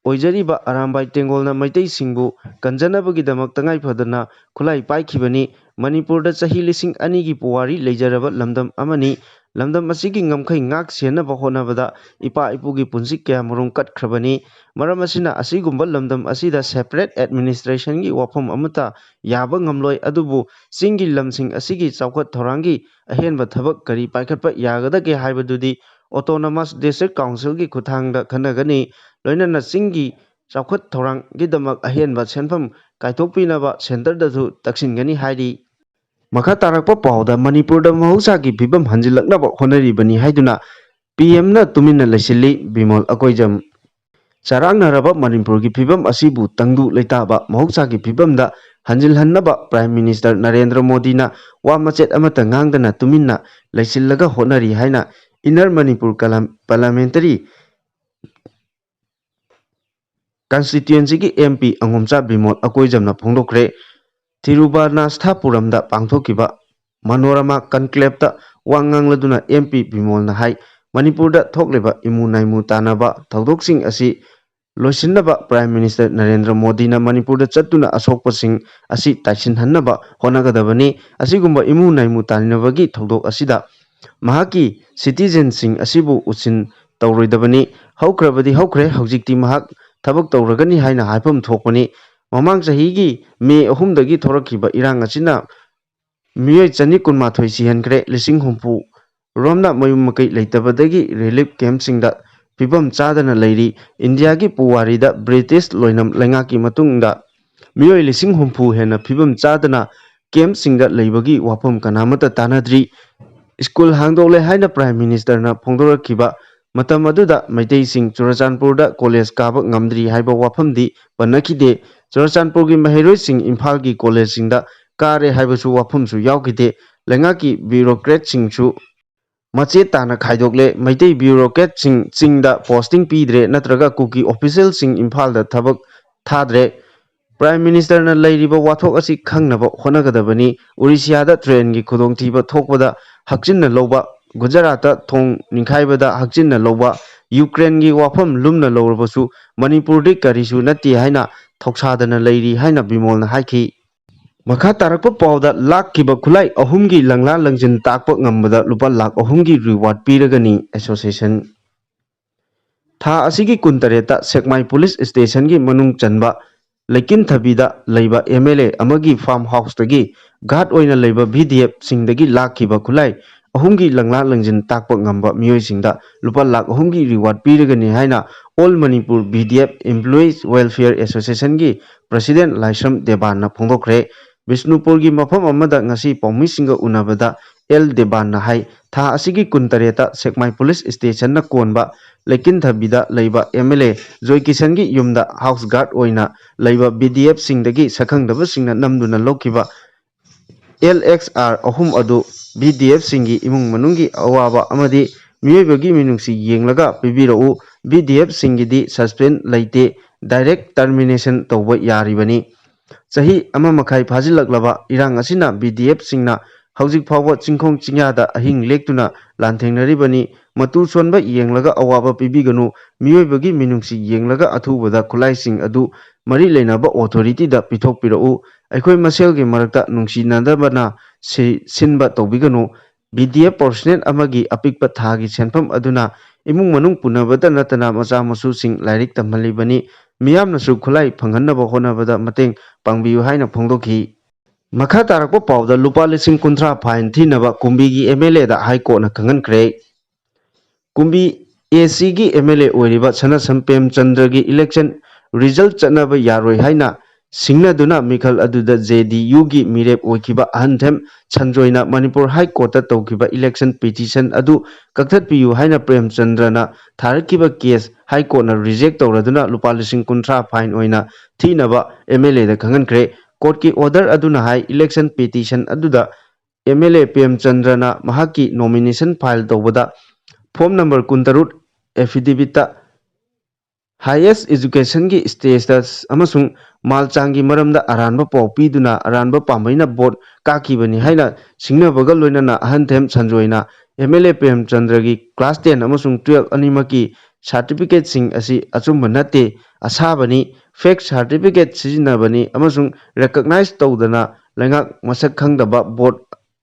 ꯑꯣꯏꯖꯔꯤꯕ ꯑꯔꯥꯝꯕꯥꯏ ꯇꯦꯡꯒꯣꯜꯅ ꯃꯩꯇꯩꯁꯤꯡꯕꯨ ꯀꯟꯖꯅꯕꯒꯤꯗꯃꯛ ꯇꯉꯥꯏ ꯐꯗꯅ ꯈꯨꯠꯂꯥꯏ ꯄꯥꯏꯈꯤꯕꯅꯤ꯫ ꯃꯅꯤꯄꯨꯔꯗ ꯆꯍꯤ ꯂꯤꯁꯤꯡ ꯑꯅꯤꯒꯤ ꯄꯨꯋꯥꯔꯤ ꯂꯩꯖꯔꯕ ꯂꯝꯗꯝ ꯑꯃꯅꯤ꯫ ꯂꯝꯗꯝ ꯑꯁꯤꯒꯤ ꯉꯝꯈꯩ ꯉꯥꯛ ꯁꯦꯟꯅꯕ ꯍꯣꯠꯅꯕꯗ ꯏꯄꯥ ꯏꯄꯨꯒꯤ ꯄꯨꯟꯁꯤ ꯀꯌꯥꯃꯔꯨꯝ ꯀꯠꯈ꯭ꯔꯕꯅꯤ꯫ ꯃꯔꯝ ꯑꯁꯤꯅ ꯑꯁꯤꯒꯨꯝꯕ ꯂꯝꯗꯝ ꯑꯁꯤꯗ separate administration ꯒꯤ ꯋꯥꯐꯝ ꯑꯃꯠꯇ ꯌꯥꯕ ꯉꯝꯂꯣꯏ꯫ ꯑꯗꯨꯕꯨ ꯆꯤꯡꯒꯤ ꯂꯝꯁꯤꯡ ꯑꯁꯤꯒꯤ ꯆꯥꯎꯈꯠ ꯊꯧꯔꯥꯡꯒꯤ ꯑꯍꯦꯟꯕ ꯊꯕꯛ ꯀꯔꯤ ꯄꯥꯏꯈꯠꯄ ꯌꯥꯒꯗꯒꯦ ꯍꯥꯏꯕꯗꯨꯗꯤ Autonomous District Council ꯒꯤ ꯈꯨꯠꯊꯥꯡꯗ ꯈꯟꯅꯒꯅꯤ꯫ ꯂꯣꯏꯅꯅ ꯆꯤꯡꯒꯤ ꯆꯥꯎꯈꯠ ꯊꯧꯔꯥꯡꯒꯤꯗꯃꯛ ꯑꯍꯦꯟꯕ ꯁꯦꯟꯐꯝ ꯀꯥꯏꯊꯣꯛꯄꯤꯅꯕ centre ꯗꯁꯨ ꯇꯛꯁꯤꯟꯒꯅꯤ ꯍꯥꯏꯔꯤ꯫ ꯃꯈꯥ ꯇꯥꯔꯛꯄ ꯄꯥꯎꯗ ꯃꯅꯤꯄꯨꯔꯗ ꯃꯍꯧꯁꯥꯒꯤ ꯐꯤꯕꯝ ꯍꯟꯖꯤꯜꯂꯛꯅꯕ ꯍꯣꯠꯅꯔꯤꯕꯅꯤ ꯍꯥꯏꯗꯨꯅ P M ꯅ ꯇꯨꯃꯤꯟꯅ ꯂꯩꯁꯤꯜꯂꯤ, ꯕꯤꯃꯣꯜ ꯑꯀꯣꯏꯖꯝ꯫ ꯆꯔꯥꯡꯅꯔꯕ ꯃꯅꯤꯄꯨꯔꯒꯤ ꯐꯤꯕꯝ ꯑꯁꯤꯕꯨ ꯇꯪꯗꯨ ꯂꯩꯇꯥꯕ ꯃꯍꯧꯁꯥꯒꯤ ꯐꯤꯕꯝꯗ ꯍꯟꯖꯤꯜꯍꯟꯅꯕ Prime Minister ꯅꯔꯦꯟꯗ꯭ꯔ ꯃꯣꯗꯤꯅ ꯋꯥ ꯃꯆꯦꯠ ꯑꯃꯠꯇ ꯉꯥꯡꯗꯅ ꯇꯨꯃꯤꯟꯅ ꯂꯩꯁꯤꯜꯂꯒ ꯍꯣꯠꯅꯔꯤ ꯍꯥꯏꯅ Inner Manipur ꯀꯂꯝ-, Parliamentary Constituency ꯒꯤ M P ꯑꯉꯣꯝꯆꯥ ꯕꯤꯃꯣꯜ ꯑꯀꯣꯏꯖꯝꯅ ꯐꯣꯡꯗꯣꯛꯈ꯭ꯔꯦ꯫ ꯊꯤꯔꯨꯕꯅꯥꯁꯊꯥꯄꯨꯔꯝꯗ ꯄꯥꯡꯊꯣꯛꯈꯤꯕ ꯃꯅꯣꯔꯃꯥ Conclave ꯇ ꯋꯥ ꯉꯥꯡꯂꯗꯨꯅ M P ꯕꯤꯃꯣꯜꯅ ꯍꯥꯏ, ꯃꯅꯤꯄꯨꯔꯗ ꯊꯣꯛꯂꯤꯕ ꯏꯃꯨ ꯅꯥꯏꯃꯨ ꯇꯥꯅꯕ ꯊꯧꯗꯣꯛꯁꯤꯡ ꯑꯁꯤ ꯂꯣꯏꯁꯤꯟꯅꯕ Prime Minister ꯅꯔꯦꯟꯗ꯭ꯔ ꯃꯣꯗꯤꯅ ꯃꯅꯤꯄꯨꯔꯗ ꯆꯠꯇꯨꯅ ꯑꯁꯣꯛꯄꯁꯤꯡ ꯑꯁꯤ ꯇꯥꯏꯁꯤꯟꯍꯟꯅꯕ ꯍꯣꯠꯅꯒꯗꯕꯅꯤ꯫ ꯑꯁꯤꯒꯨꯝꯕ ꯏꯃꯨ ꯅꯥꯏꯃꯨ ꯇꯥꯅꯕꯒꯤ ꯊꯧꯗꯣꯛ ꯑꯁꯤꯗ ꯃꯍꯥꯛꯀꯤ citizen ꯁꯤꯡ ꯑꯁꯤꯕꯨ ꯎꯁꯤꯟ ꯇꯧꯔꯣꯏꯗꯕꯅꯤ꯫ ꯍꯧꯈ꯭ꯔꯕꯗꯤ ꯍꯧꯈ꯭ꯔꯦ, ꯍꯧꯖꯤꯛꯇꯤ ꯃꯍꯥꯛ ꯊꯕꯛ ꯇꯧꯔꯒꯅꯤ ꯍꯥꯏꯅ ꯍꯥꯏꯐꯝ ꯊꯣꯛꯄꯅꯤ꯫ ꯃꯃꯥꯡ ꯆꯍꯤꯒꯤ ꯃꯦ ꯑꯍꯨꯝꯗꯒꯤ ꯊꯣꯔꯛꯈꯤꯕ ꯏꯔꯥꯡ ꯑꯁꯤꯅ ꯃꯤꯑꯣꯏ ꯆꯅꯤ ꯀꯨꯟꯃꯥꯊꯣꯏ ꯁꯤꯍꯟꯈ꯭ꯔꯦ, ꯂꯤꯁꯤꯡ ꯍꯨꯝꯐꯨ ꯔꯣꯝꯅ ꯃꯌꯨꯝ ꯃꯀꯩ ꯂꯩꯇꯕꯗꯒꯤ relief camp ꯁꯤꯡꯗ ꯐꯤꯕꯝ ꯆꯥꯗꯅ ꯂꯩꯔꯤ꯫ ꯏꯟꯗꯤꯌꯥꯒꯤ ꯄꯨꯋꯥꯔꯤꯗ British ꯂꯣꯏꯅꯝ ꯂꯩꯉꯥꯛꯀꯤ ꯃꯇꯨꯡꯗ ꯃꯤꯑꯣꯏ ꯂꯤꯁꯤꯡ ꯍꯨꯝꯐꯨ ꯍꯦꯟꯅ ꯐꯤꯕꯝ ꯆꯥꯗꯅ camp ꯁꯤꯡꯗ ꯂꯩꯕꯒꯤ ꯋꯥꯐꯝ ꯀꯅꯥꯃꯠꯇ ꯇꯥꯅꯗ꯭ꯔꯤ꯫ ꯁ꯭ꯀꯨꯜ ꯍꯥꯡꯗꯣꯛꯂꯦ ꯍꯥꯏꯅ Prime Minister ꯅ ꯐꯣꯡꯗꯣꯔꯛꯈꯤꯕ ꯃꯇꯝ ꯑꯗꯨꯗ ꯃꯩꯇꯩꯁꯤꯡ ꯆꯨꯔꯆꯥꯟꯄꯨꯔꯗ ꯀꯣꯂꯦꯖ ꯀꯥꯕ ꯉꯝꯗ꯭ꯔꯤ ꯍꯥꯏꯕ ꯋꯥꯐꯝꯗꯤ ꯄꯟꯅꯈꯤꯗꯦ꯫ ꯆꯨꯔꯆꯥꯟꯄꯨꯔꯒꯤ ꯃꯍꯩꯔꯣꯏꯁꯤꯡ ꯏꯝꯐꯥꯜꯒꯤ ꯀꯣꯂꯦꯖꯁꯤꯡꯗ ꯀꯥꯔꯦ ꯍꯥꯏꯕꯁꯨ ꯋꯥꯐꯝꯁꯨ ꯌꯥꯎꯈꯤꯗꯦ꯫ ꯂꯩꯉꯥꯛꯀꯤ ꯕ꯭ꯌꯨꯔꯣꯀ꯭ꯔꯦꯠꯁꯤꯡꯁꯨ ꯃꯆꯦꯠ ꯇꯥꯅ ꯈꯥꯏꯗꯣꯛꯂꯦ꯫ ꯃꯩꯇꯩ ꯕ꯭ꯌꯨꯔꯣꯀ꯭ꯔꯦꯠꯁꯤꯡ ꯆꯤꯡꯗ ꯄꯣꯁꯇꯤꯡ ꯄꯤꯗ꯭ꯔꯦ, ꯅꯠꯇ꯭ꯔꯒ ꯀꯨꯀꯤ ꯑꯣꯐꯤꯁꯦꯜꯁꯤꯡ ꯏꯝꯐꯥꯜꯗ ꯊꯕꯛ ꯊꯥꯗ꯭ꯔꯦ꯫ ꯄ꯭ꯔꯥꯏꯝ ꯃꯤꯅꯤꯁꯇꯔꯅ ꯂꯩꯔꯤꯕ ꯋꯥꯊꯣꯛ ꯑꯁꯤ ꯈꯪꯅꯕ ꯍꯣꯠꯅꯒꯗꯕꯅꯤ꯫ ꯎꯔꯤꯁꯤꯌꯥꯗ ꯇ꯭ꯔꯦꯟꯒꯤ ꯈꯨꯗꯣꯡꯊꯤꯕ ꯊꯣꯛꯄꯗ ꯍꯛꯆꯤꯟꯅ ꯂꯧꯕ, ꯒꯨꯖꯔꯥꯠꯇ ꯊꯣꯡ ꯅꯤꯡꯈꯥꯏꯕꯗ ꯍꯛꯆꯤꯟꯅ ꯂꯧꯕ, ꯌꯨꯀ꯭ꯔꯦꯟꯒꯤ ꯋꯥꯐꯝ ꯂꯨꯝꯅ ꯂꯧꯔꯕꯁꯨ ꯃꯅꯤꯄꯨꯔꯗꯤ ꯀꯔꯤꯁꯨ ꯅꯠꯇꯦ ꯍꯥꯏꯅ ꯊꯧꯁꯥꯗꯅ ꯂꯩꯔꯤ ꯍꯥꯏꯅ ꯕꯤꯃꯣꯜꯅ ꯍꯥꯏꯈꯤ꯫ ꯃꯈꯥ ꯇꯥꯔꯛꯄ ꯄꯥꯎꯗ, ꯂꯥꯛꯈꯤꯕ ꯈꯨꯠꯂꯥꯏ ꯑꯍꯨꯝꯒꯤ ꯂꯪꯂꯥ ꯂꯪꯖꯤꯟ ꯇꯥꯛꯄ ꯉꯝꯕꯗ ꯂꯨꯄꯥ ꯂꯥꯈ ꯑꯍꯨꯝꯒꯤ ꯔꯤꯋꯥꯔꯗ ꯄꯤꯔꯒꯅꯤ ꯑꯦꯁꯣꯁꯤꯌꯦꯁꯟ꯫ ꯊꯥ ꯑꯁꯤꯒꯤ ꯀꯨꯟꯇꯔꯦꯠꯇ ꯁꯦꯛꯃꯥꯏ ꯄꯨꯂꯤꯁ ꯁ꯭ꯇꯦꯁꯟꯒꯤ ꯃꯅꯨꯡ ꯆꯟꯕ ꯂꯩꯀꯤꯟꯊꯕꯤꯗ ꯂꯩꯕ ꯑꯦꯝ ꯑꯦꯜ ꯑꯦ ꯑꯃꯒꯤ ꯐꯥꯔꯝ ꯍꯥꯎꯁꯇꯒꯤ ꯒꯥꯔꯗ ꯑꯣꯏꯅ ꯂꯩꯕ ꯚꯤ ꯗꯤ ꯑꯦꯐꯁꯤꯡꯗꯒꯤ ꯂꯥꯛꯈꯤꯕ ꯈꯨꯠꯂꯥꯏ ꯑꯍꯨꯝꯒꯤ ꯂꯪꯂꯥ ꯂꯪꯖꯤꯟ ꯇꯥꯛꯄ ꯉꯝꯕ ꯃꯤꯑꯣꯏꯁꯤꯡꯗ ꯂꯨꯄꯥ ꯂꯥꯈ ꯑꯍꯨꯝꯒꯤ ꯔꯤꯋꯥꯔꯗ ꯄꯤꯔꯒꯅꯤ ꯍꯥꯏꯅ all Manipur V D F employees welfare ꯑꯦꯁꯣꯁꯤꯌꯦꯁꯟꯒꯤ ꯄ꯭ꯔꯁꯤꯗꯦꯟꯠ ꯂꯥꯏꯁ꯭ꯔꯝ ꯗꯦꯕꯥꯟꯅ ꯐꯣꯡꯗꯣꯛꯈ꯭ꯔꯦ꯫ ꯕꯤꯁꯅꯨꯄꯨꯔꯒꯤ ꯃꯐꯝ ꯑꯃꯗ ꯉꯁꯤ ꯄꯥꯎꯃꯤꯁꯤꯡꯒ ꯎꯅꯕꯗ ꯑꯦꯜ ꯗꯦꯕꯥꯟꯅ ꯍꯥꯏ, ꯊꯥ ꯑꯁꯤꯒꯤ ꯀꯨꯟꯇꯔꯦꯠꯇ ꯁꯦꯛꯃꯥꯏ ꯄꯨꯂꯤꯁ ꯁ꯭ꯇꯦꯁꯟꯅ ꯀꯣꯟꯕ ꯂꯩꯀꯤꯟꯊꯕꯤꯗ ꯂꯩꯕ ꯑꯦꯝ ꯑꯦꯜ ꯑꯦ ꯖꯣꯏ ꯀꯤꯁꯟꯒꯤ ꯌꯨꯝꯗ ꯍꯥꯎꯁ ꯒꯥꯔꯗ ꯑꯣꯏꯅ ꯂꯩꯕ ꯚꯤ ꯗꯤ ꯑꯦꯐꯁꯤꯡꯗꯒꯤ ꯁꯛꯈꯪꯗꯕꯁꯤꯡꯅ ꯅꯝꯗꯨꯅ ꯂꯧꯈꯤꯕ ꯑꯦꯜ ꯑꯦꯛꯁ ꯑꯥꯔ ꯑꯍꯨꯝ ꯑꯗꯨ ꯚꯤ ꯗꯤ ꯑꯦꯐꯁꯤꯡꯒꯤ ꯏꯃꯨꯡ ꯃꯅꯨꯡꯒꯤ ꯑꯋꯥꯕ ꯑꯃꯗꯤ ꯃꯤꯑꯣꯏꯕꯒꯤ ꯃꯤꯅꯨꯡꯁꯤ ꯌꯦꯡꯂꯒ ꯄꯤꯕꯤꯔꯛꯎ꯫ ꯚꯤ ꯗꯤ ꯑꯦꯐꯁꯤꯡꯒꯤꯗꯤ ꯁꯁꯄꯦꯟ ꯂꯩꯇꯦ, ꯗꯥꯏꯔꯦꯛ ꯇꯔꯃꯤꯅꯦꯁꯟ ꯇꯧꯕ ꯌꯥꯔꯤꯕꯅꯤ꯫ ꯆꯍꯤ ꯑꯃ ꯃꯈꯥꯏ ꯐꯥꯖꯤꯜꯂꯛꯂꯕ ꯏꯔꯥꯡ ꯑꯁꯤꯅ ꯚꯤ ꯗꯤ ꯑꯦꯐꯁꯤꯡꯅ ꯍꯧꯖꯤꯛ ꯐꯥꯎꯕ ꯆꯤꯡꯈꯣꯡ ꯆꯤꯡꯌꯥꯗ ꯑꯍꯤꯡ ꯂꯦꯛꯇꯨꯅ ꯂꯥꯟꯊꯦꯡꯅꯔꯤꯕꯅꯤ꯫ ꯃꯇꯨ ꯁꯣꯟꯕ ꯌꯦꯡꯂꯒ ꯑꯋꯥꯕ ꯄꯤꯕꯤꯒꯅꯨ꯫ ꯃꯤꯑꯣꯏꯕꯒꯤ ꯃꯤꯅꯨꯡꯁꯤ ꯌꯦꯡꯂꯒ ꯑꯊꯨꯕꯗ ꯈꯨꯠꯂꯥꯏꯁꯤꯡ ꯑꯗꯨ ꯃꯔꯤ ꯂꯩꯅꯕ ꯑꯣꯊꯣꯔꯤꯇꯤꯗ ꯄꯤꯊꯣꯛꯄꯤꯔꯛꯎ꯫ ꯑꯩꯈꯣꯏ ꯃꯁꯦꯜꯒꯤ ꯃꯔꯛꯇ ꯅꯨꯡꯁꯤꯅꯗꯕꯅ ꯁꯤ-, ꯁꯤꯟꯕ ꯇꯧꯕꯤꯒꯅꯨ꯫ ꯚꯤ ꯗꯤ ꯑꯦꯐ ꯄꯔꯁꯅꯦꯜ ꯑꯃꯒꯤ ꯑꯄꯤꯛꯄ ꯊꯥꯒꯤ ꯁꯦꯟꯐꯝ ꯑꯗꯨꯅ ꯏꯃꯨꯡ ꯃꯅꯨꯡ ꯄꯨꯅꯕꯇ ꯅꯠꯇꯅ ꯃꯆꯥ ꯃꯁꯨꯁꯤꯡ ꯂꯥꯏꯔꯤꯛ ꯇꯝꯍꯜꯂꯤꯕꯅꯤ꯫ ꯃꯤꯌꯥꯝꯅꯁꯨ ꯈꯨꯠꯂꯥꯏ ꯐꯪꯍꯟꯅꯕ ꯍꯣꯠꯅꯕꯗ ꯃꯇꯦꯡ ꯄꯥꯡꯕꯤꯌꯨ ꯍꯥꯏꯅ ꯐꯣꯡꯗꯣꯛꯈꯤ꯫ ꯃꯈꯥ ꯇꯥꯔꯛꯄ ꯄꯥꯎꯗ, ꯂꯨꯄꯥ ꯂꯤꯁꯤꯡ ꯀꯨꯟꯊ꯭ꯔꯥ ꯐꯥꯏꯟ ꯊꯤꯅꯕ ꯀꯨꯝꯕꯤꯒꯤ ꯑꯦꯝ ꯑꯦꯜ ꯑꯦꯗ ꯍꯥꯏ ꯀꯣꯔꯠꯅ ꯈꯪꯍꯟꯈ꯭ꯔꯦ꯫ ꯀꯨꯝꯕꯤ ꯑꯦ ꯁꯤꯒꯤ ꯑꯦꯝ ꯑꯦꯜ ꯑꯦ ꯑꯣꯏꯔꯤꯕ ꯁꯅꯥꯁꯝ ꯄ꯭ꯔꯦꯝꯆꯟꯗ꯭ꯔꯒꯤ ꯏꯂꯦꯛꯁꯟ ꯔꯤꯖꯜꯠ ꯆꯠꯅꯕ ꯌꯥꯔꯣꯏ ꯍꯥꯏꯅ ꯁꯤꯡꯅꯗꯨꯅ ꯃꯤꯈꯜ ꯑꯗꯨꯗ ꯖꯦ ꯗꯤ ꯌꯨꯒꯤ ꯃꯤꯔꯦꯞ ꯑꯣꯏꯈꯤꯕ ꯑꯍꯟꯊꯦꯝ ꯁꯟꯖꯣꯏꯅ ꯃꯅꯤꯄꯨꯔ ꯍꯥꯏ ꯀꯣꯔꯠꯇ ꯇꯧꯈꯤꯕ election petition ꯑꯗꯨ ꯀꯛꯊꯠꯄꯤꯌꯨ ꯍꯥꯏꯅ ꯄ꯭ꯔꯦꯝꯆꯟꯗ꯭ꯔꯅ ꯊꯥꯔꯛꯈꯤꯕ case ꯍꯥꯏ ꯀꯣꯔꯠꯅ reject ꯇꯧꯔꯗꯨꯅ ꯂꯨꯄꯥ ꯂꯤꯁꯤꯡ ꯀꯨꯟꯊ꯭ꯔꯥ fine ꯑꯣꯏꯅ ꯊꯤꯅꯕ ꯑꯦꯝ ꯑꯦꯜ ꯑꯦꯗ ꯈꯪꯍꯟꯈ꯭ꯔꯦ꯫ ꯀꯣꯔꯠꯀꯤ order ꯑꯗꯨꯅ ꯍꯥꯏ, election petition ꯑꯗꯨꯗ ꯑꯦꯝ ꯑꯦꯜ ꯑꯦ ꯄ꯭ꯔꯦꯝꯆꯟꯗ꯭ꯔꯅ ꯃꯍꯥꯛꯀꯤ nomination file ꯇꯧꯕꯗ form number ꯀꯨꯟꯇꯔꯨꯛ affidavitꯇ highest educationꯒꯤ status ꯑꯃꯁꯨꯡ ꯃꯥꯜꯆꯥꯡꯒꯤ ꯃꯔꯝꯗ ꯑꯔꯥꯟꯕ ꯄꯥꯎ ꯄꯤꯗꯨꯅ ꯑꯔꯥꯟꯕ ꯄꯥꯝꯕꯩꯅ vote ꯀꯥꯈꯤꯕꯅꯤ ꯍꯥꯏꯅ ꯁꯤꯡꯅꯕꯒ ꯂꯣꯏꯅꯅ ꯑꯍꯟꯊꯦꯝ ꯁꯟꯖꯣꯏꯅ ꯑꯦꯝ ꯑꯦꯜ ꯑꯦ ꯄ꯭ꯔꯦꯝꯆꯟꯗ꯭ꯔꯒꯤ class ten ꯑꯃꯁꯨꯡ twelve ꯑꯅꯤꯃꯛꯀꯤ certificateꯁꯤꯡ ꯑꯁꯤ ꯑꯆꯨꯝꯕ ꯅꯠꯇꯦ, ꯑꯁꯥꯕꯅꯤ, fake certificate ꯁꯤꯖꯤꯟꯅꯕꯅꯤ ꯑꯃꯁꯨꯡ recognize ꯇꯧꯗꯅ ꯂꯩꯉꯥꯛ ꯃꯁꯛ ꯈꯪꯗꯕ board